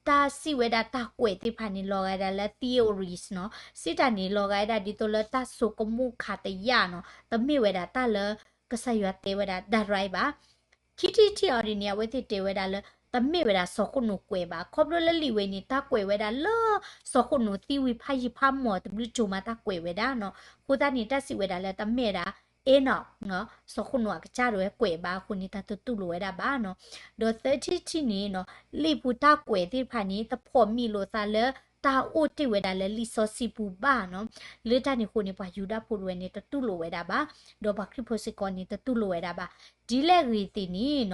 တၢ်စံးဝဲဒၣ်တၢ်ကွဲးသ့ၣ်တဖၣ်န့ၣ် လီၤဂာ်ဒၣ်လၢ theories နီၤ, စံးတၢ်န့ၣ် လီၤဂာ်ဝဲဒၣ်ဒ်သိးလၢတၢ်ဆိကမိၣ်ခးတယာ်နီၤ, တမ့ၢ်ဝဲဒၣ်တၢ်လၢကစၢ်ယွၤတဲဝဲဒၣ် direct ဘၣ်. ခံထံၣ်တထံၣ်အီၤဒ်န့ၣ် အဝဲသ့ၣ်တဲဝဲဒၣ်လၢ တမ့ၢ်ဝဲဒၣ်စီၤဃနိၣ်ကွဲးဘၣ်, ခီဖျိလၢလံာ်ဝဲန့ၣ် တၢ်ကွဲးဝဲဒၣ်လၢစီၤဃနိၣ်သံဝံၤဖးယံၤဖးမီၢ်တဘျုးကၠိၤမး တၢ်ကွဲးဝဲဒၣ်နီၤ, အဃိသတးန့ၣ် တၢ်စံးဝဲဒၣ်လၢတမ့ၢ်ဝဲဒၣ် Enoch နီၤ စီၤဃနိၣ်အကစၢ်ဒၣ်ဝဲကွဲးဘၣ်အဃိန့ၣ် တၢ်တတူၢ်လိာ်ဝဲဒၣ်ဘၣ်နီၤ, ဒီးသၢထံၣ်တထံၣ်န့ၣ်နီၤ လံာ်ပူၤတၢ်ကွဲးသ့ၣ်တဖၣ်န့ၣ် တဖိးမံၤလိာ်သးလၢတၢ်အိၣ်တ့ၢ်ဝဲဒၣ်လၢလံာ်စီဆှံပူၤဘၣ်နီၤ, လၢတၢ်န့ၣ်အဃိန့ၣ် ပှၤယူဒၤဖိဒၣ်ဝဲန့ၣ် တတူၢ်လိာ်ဝဲဒၣ်ဘၣ်, ဒီးပှၤခရံာ်ဖိစ့ၢ်ကီးန့ၣ် တတူၢ်လိာ်ဝဲဒၣ်ဘၣ်. ဒ်လဲၣ်ဂ့ၤသ့ၣ်န့ၣ်နီၤ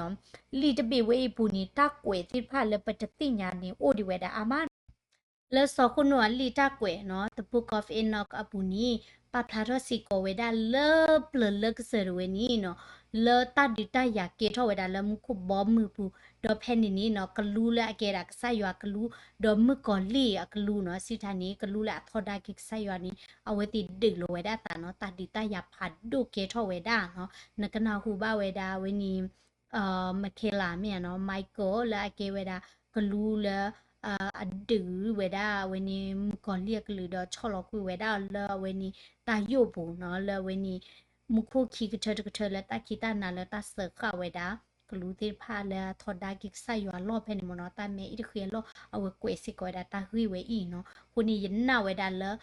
လံာ်တဘ့ၣ်ဝဲအံၤပူၤန့ၣ် တၢ်ကွဲးသ့ၣ်တဖၣ်လၢပတသ့ၣ်ညါန့ၣ် အိၣ်ဒံးဝဲဒၣ်အါမးနီၤ လၢစီၤဃနိၣ်အလံာ်တၢ်ကွဲးနီၤ The Book of Enoch အပူၤန့ၣ် ပာ်ဖျါထီၣ်စ့ၢ်ကီးဝဲဒၣ်လၢပျၢၤလၢကစၢၢ်ဒၣ်ဝဲန့ၣ်နီၤ, လၢတၢ်ဒုးတၢ်ယၤကဲထီၣ်ဝဲဒၣ်လၢမူခိၣ်ဘီမုၢ်ပူၤ, ဒီးဖဲန့ၣ်န့ၣ်နီၤ ကလူးလၢအကဲဒၣ်ကစၢ်ယွၤကလူး, ဒီးမုၣ်ကီၤလံၢ်အကလူးနီၤ, စံးတၢ်န့ၣ် ကလူးလၢအထီဒါက့ၤကစၢ်ယွၤန့ၣ် အဝဲသ့ၣ်ဒုးလိာ်ဝဲဒၣ်သးနီၤ, တၢ်ဒုးတၢ်ယၤဖးဒိၣ်ကဲထီၣ်ဝဲဒၣ်နီၤ, နကနၢ်ဟူဘၣ်ဝဲဒၣ်ဝဲန့ၣ် Michaela မ့ၢ်ဧါနီၤ Michael လၢအကဲဝဲဒၣ် ကလူးလၢ အဒုးဝဲဒၣ်အဝဲန့ၣ် မုၣ်ကီၤလံၢ်အကလုာ်ဒီးဆီၣ်လီၤကွံာ်ဝဲဒၣ်လၢအဝဲန့ၣ် တၢ်ယိာ်ပူၤနီၤ, လၢအဝဲန့ၣ် မူခိၣ်ခံကထၢတကထၢလၢတၢ်ခံးတၢ်နၤလၢတၢ်စၢဃာ်ဝဲဒၣ် ကလူးသ့ၣ်တဖၣ်လၢအထီဒါက့ၤကစၢ်ယွၤအလီၢ်ဖဲန့ၣ်မ့ၢ်နီၤ, တၢ်မဲာ်အံၤတဃ့အလီၢ် အဝဲကွဲးစ့ၢ်ကီးဝဲဒၣ်တၢ်ဂ့ၢ်ဝဲအံၤနီၤ, အဃိန့ၣ်ယနာ်ဝဲဒၣ်လၢ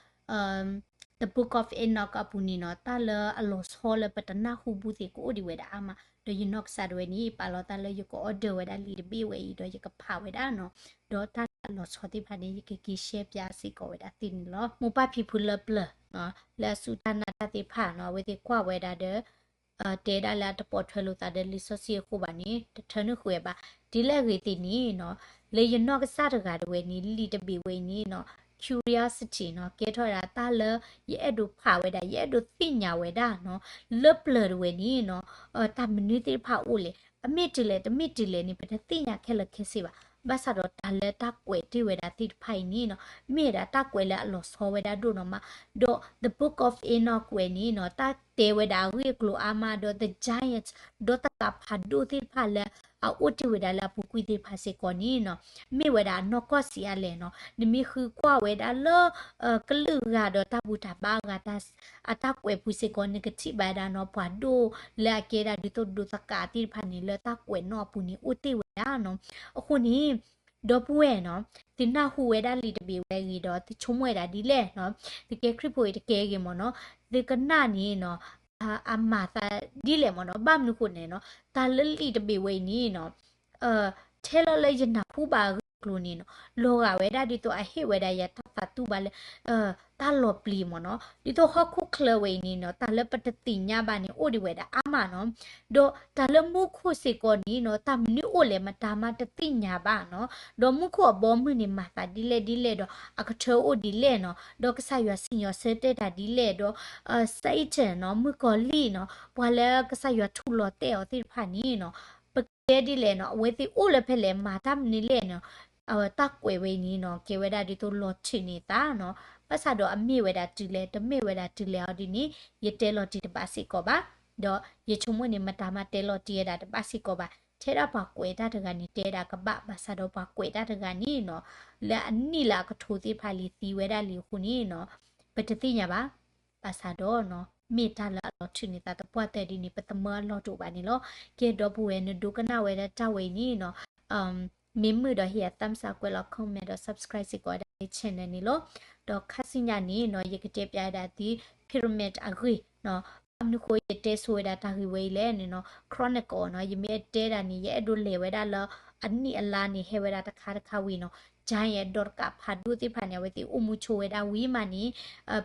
The Book of Enoch အပူၤန့ၣ်နီၤ, တၢ်လၢအလီၤဆီလၢပတနၢ်ဟူဘူးသ့ၣ်ကအိၣ်ဒံးဝဲဒၣ်အါမး, ဒီးယနီၢ်ကစၢ်ဒၣ်ဝဲန့ၣ် ပာ်လီၤတၢ်လၢယက order ဝဲဒၣ်လံာ်တဘ့ၣ်ဝဲအံၤ ဒီးယကဖးဝဲဒၣ်နီၤ, ဒီးတၢ်လၢအလီၤဆီသ့ၣ်တဖၣ်န့ၣ် ယကက့ၤ share ပၠးစ့ၢ်ကီးဝဲဒၣ်သ့ၣ်န့ၣ်လီၤ. မိၢ်ပၢ်ဖံဖုလၢပျၢၤ လၢအစူၢ်တၢ်နာ်တၢ်သ့ၣ်တဖၣ်နီၤ, အဝဲသ့ၣ်ကွၢ်ဝဲဒၣ်ဒီး တဲဒၣ်လၢအတပိာ်ထွဲလိာ်သးဒီးလံာ်စီဆှံအဃိဘၣ်န့ၣ် တထၢနုာ်ဃုာ်ဝဲဘၣ်. ဒ်လဲၣ်ဂ့ၤသ့ၣ်န့ၣ်နီၤ, လၢယနီၢ်ကစၢ်တဂၤဒၣ်ဝဲန့ၣ် လံာ်တဘ့ၣ်ဝဲအံၤန့ၣ်နီၤ, က curiosity နီၤ, ကဲထီၣ်ဝဲဒၣ်တၢ်လၢ ယအဲၣ်ဒိးဖးဝဲဒၣ် ယအဲၣ်ဒိးသ့ၣ်ညါဝဲဒၣ်နီၤ, လၢပျၢၤတဝဲန့ၣ်နီၤ, တၢ်မနုၤသ့ၣ်တဖၣ်အိၣ်လဲၣ်, အမ့ၢ်တုၤလဲၣ် တမ့ၢ်တုၤလဲၣ်န့ၣ် ပတသ့ၣ်ညါခဲလၢာ်ခဲဆ့ဘၣ်. ဘၣ်ဆၣ်ဒီးတၢ်လၢတၢ်ကွဲးတ့ၢ်ဝဲဒၣ်သ့ၣ်တဖၣ်အံၤန့ၣ်နီၤ, မ့ၢ်ဝဲဒၣ်တၢ်ကွဲးလၢအလီၤဆီဝဲဒၣ်ဒိၣ်နီၤမး, ဒီး The Book of Enoch ဝဲန့ၣ်နီၤ, တၢ်တဲဝဲဒၣ်အဂ့ၢ်အကျိၤအါမး ဒီး the giant ဒီးတကးဖးဒိၣ်သ့ၣ်တဖၣ်လၢ အအိၣ်တ့ၢ်ဝဲဒၣ်လၢအပူၤကွံာ်သ့ၣ်တဖၣ်စ့ၢ်ကီးန့ၣ်နီၤ, မ့ၢ်ဝဲဒၣ်အနီၢ်ကီၢ်ဆံးအါလဲၣ်နီၤ, နမ့ၢ်ဃုကွၢ်ဝဲဒၣ်လၢ ကလုာ်ဂၤဒီးတၢ်ဘူၣ်တၢ်ဘါအဂၤ အတၢ်ကွဲးပူၤစ့ၢ်ကီး နကထံၣ်ဘၣ်ဝဲဒၣ်နီၤ, ပှၤဒိၣ်လၢအကဲဒၣ်ဒ်သိးဒိးသကးသ့ၣ်တဖၣ်န့ၣ် လၢတၢ်ကွဲးနီၣ်အပူၤန့ၣ် အိၣ်တ့ၢ်ဝဲဒၣ်နီၤ. အဃိန့ၣ် ဒီပုၢ်ဝဲၢ်နီၤ, သုနၢ်ဟူဝဲဒၣ်လံာ်တဘ့ၣ်ဝဲအဂ့ၢ်ဒီး သုဆိကမိၣ်ဝဲဒၣ်ဒ်လဲၣ်နီၤ, သုကဲခရံာ်ဖိအံၤတကဲဂ့ၤမ့ၢ်နီၤ, သုကနၣ်န့ၣ်နီၤ, အမၤသးဒ်လဲၣ်မ့ၢ်နီၤ, ဘၣ်မနုၤဃိန့ၣ်နီၤ, တၢ်လၢလံာ်တဘ့ၣ်ဝဲအံၤန့ၣ်နီၤ ထဲလီၤလၢယနၢ်ဟူဘၣ်အဂ့ၢ်အကျိၤန့ၣ်နီၤ, လီၤဂာ်ဝဲဒၣ်ဒ်သိးအဟ့ၣ်ဝဲဒၣ်ယတၢ်သးတူၢ်ဘၣ်လၢ တၢ်လီၤပျံၤမ့ၢ်နီၤ, ဒ်သိးဟီၣ်ခိၣ်ချၢဝဲအံၤန့ၣ်နီၤ, တၢ်လၢပတသ့ၣ်ညါဘၣ်န့ၣ် အိၣ်ဒံးဝဲဒၣ်အါမးနီၤ, ဒီးတၢ်လၢမူခိၣ်စ့ၢ်ကီးန့ၣ်နီၤ, တၢ်မနုၤအိၣ်လဲၣ်မတၤမးတသ့ၣ်ညါဘၣ်နီၤ, ဒီးမူခိၣ်အဘီအမုၢ်န့ၣ် မၤသးဒ်လဲၣ်ဒ်လဲၣ်ဒီး အကထၢအိၣ်ဒ်လဲၣ်နီၤ, ဒီးကစၢ်ယွၤစံၣ်ညီၣ်ဆၢတဲာ်တၢ်ဒ်လဲၣ်ဒီး Satan နီၤ, မုၣ်ကီၤလံၢ်နီၤ, ပှၤလၢကစၢ်ယွၤထူးလီၤတဲာ်အီၤသ့ၣ်တဖၣ်န့ၣ်နီၤ, ပကတဲဒ်လဲၣ်နီၤ, အဝဲသ့ၣ်အိၣ်လၢဖဲလဲၣ် မၤတၢ်မနုၤလဲၣ်နီၤ, တၢ်ကွဲးဝဲအံၤန့ၣ်နီၤ, ကဲဝဲဒၣ်ဒ်သိးလီၤထုးန့ၢ်သးနီၤ, ဘၣ်ဆၣ်ဒီးအမ့ၢ်ဝဲဒၣ်တုၤလဲၣ် တမ့ၢ်ဝဲဒၣ်တုၤလဲၣ်အီၤဒ်န့ၣ် ယတဲလီၤတံၢ်တဘၣ်စ့ၢ်ကီးဘၣ်, ဒီးယဆိကမိၣ်န့ၣ် မတၤမးတဲလီၤတံၢ်ဝဲဒၣ်တဘၣ်စ့ၢ်ကီးဘၣ်, ထဲဒၣ်ပှၤကွဲးတၢ်တဂၤန့ၣ် တဲဒၣ်ကဘၣ်, ဘၣ်ဆၣ်ဒီးပှၤကွဲးတၢ်တဂၤန့ၣ်နီၤ, လၢအနံၣ်လၢအကထိသ့ၣ်တဖၣ်လံၤသံဝဲဒၣ်လံအဃိန့ၣ်နီၤ, ပတသ့ၣ်ညါဘၣ်, ဘၣ်ဆၣ်ဒီးနီၤ, မ့ၢ်တၢ်လၢအလီၤထုးန့ၢ်သးသပှၢ်တၢၢ်ဒ်န့ၣ် ပသမၢအလီၢ်တအိၣ်ဘၣ်န့ၣ်လီၤ. ကဲ ဒီပုၢ်ဝဲၢ် နဒိကနၣ်ဝဲဒၣ်တၢ်ဝဲအံၤန့ၣ်နီၤ, မ့ၢ်မုာ်ဒီးဟ့ၣ်ယၤ thumbs up ကွဲးလီၤ comment ဒီး subscribe စ့ၢ်ကီးဝဲဒၣ်လၢ channel န့ၣ်လီၤ. ဒီးခါဆူညါန့ၣ်နီၤ, ယကတဲပျးဝဲဒၣ်သု pyramid အဂ့ၢ်နီၤ, ဘၣ်မနုၤဃိယတဲဆိဝဲဒၣ်တၢ်ဂ့ၢ်ဝဲအံၤလဲၣ်န့ၣ်နီၤ, chronicle နီၤ, ယမ့ၢ်အတဲဒၣ်န့ၣ် ယအဲၣ်ဒိးလဲၤဝဲဒၣ်လၢ အနံၣ်အလါန့ၣ် ဟဲဝဲဒၣ်တခါတခါဝံၤနီၤ, giant ဒီးတကးဖးဒိၣ်သ့ၣ်တဖၣ်န့ၣ် အဝဲသ့ၣ်အိၣ်မူဆိဝဲဒၣ်ဝံၤမးန့ၣ်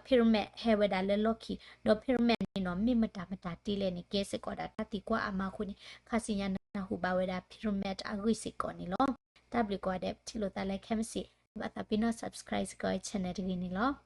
pyramid ဟဲဝဲဒၣ်လၢလီၢ်ခံ, ဒီး pyramid န့ၣ်နီၤ, မ့ၢ်မတၤမတၤတ့လဲၣ်န့ၣ် ကဲစ့ၢ်ကီးဒၣ်တၢ်သံကွၢ်အါမးအဃိန့ၣ် ခါဆူညါနနၢ်ဟူဘၣ်ဝဲဒၣ် pyramid အဂ့ၢ်စ့ၢ်ကီးန့ၣ်လီၤ. တၢ်ဘျုးကိးဂၤဒဲး ပထံၣ်လိာ်သးလၢခဲမုၢ်ဆ့ၣ်, ဘၣ်သးပ့ၤနီၣ် subscribe စ့ၢ်ကီး channel တဂ့ၤန့ၣ်လီၤ.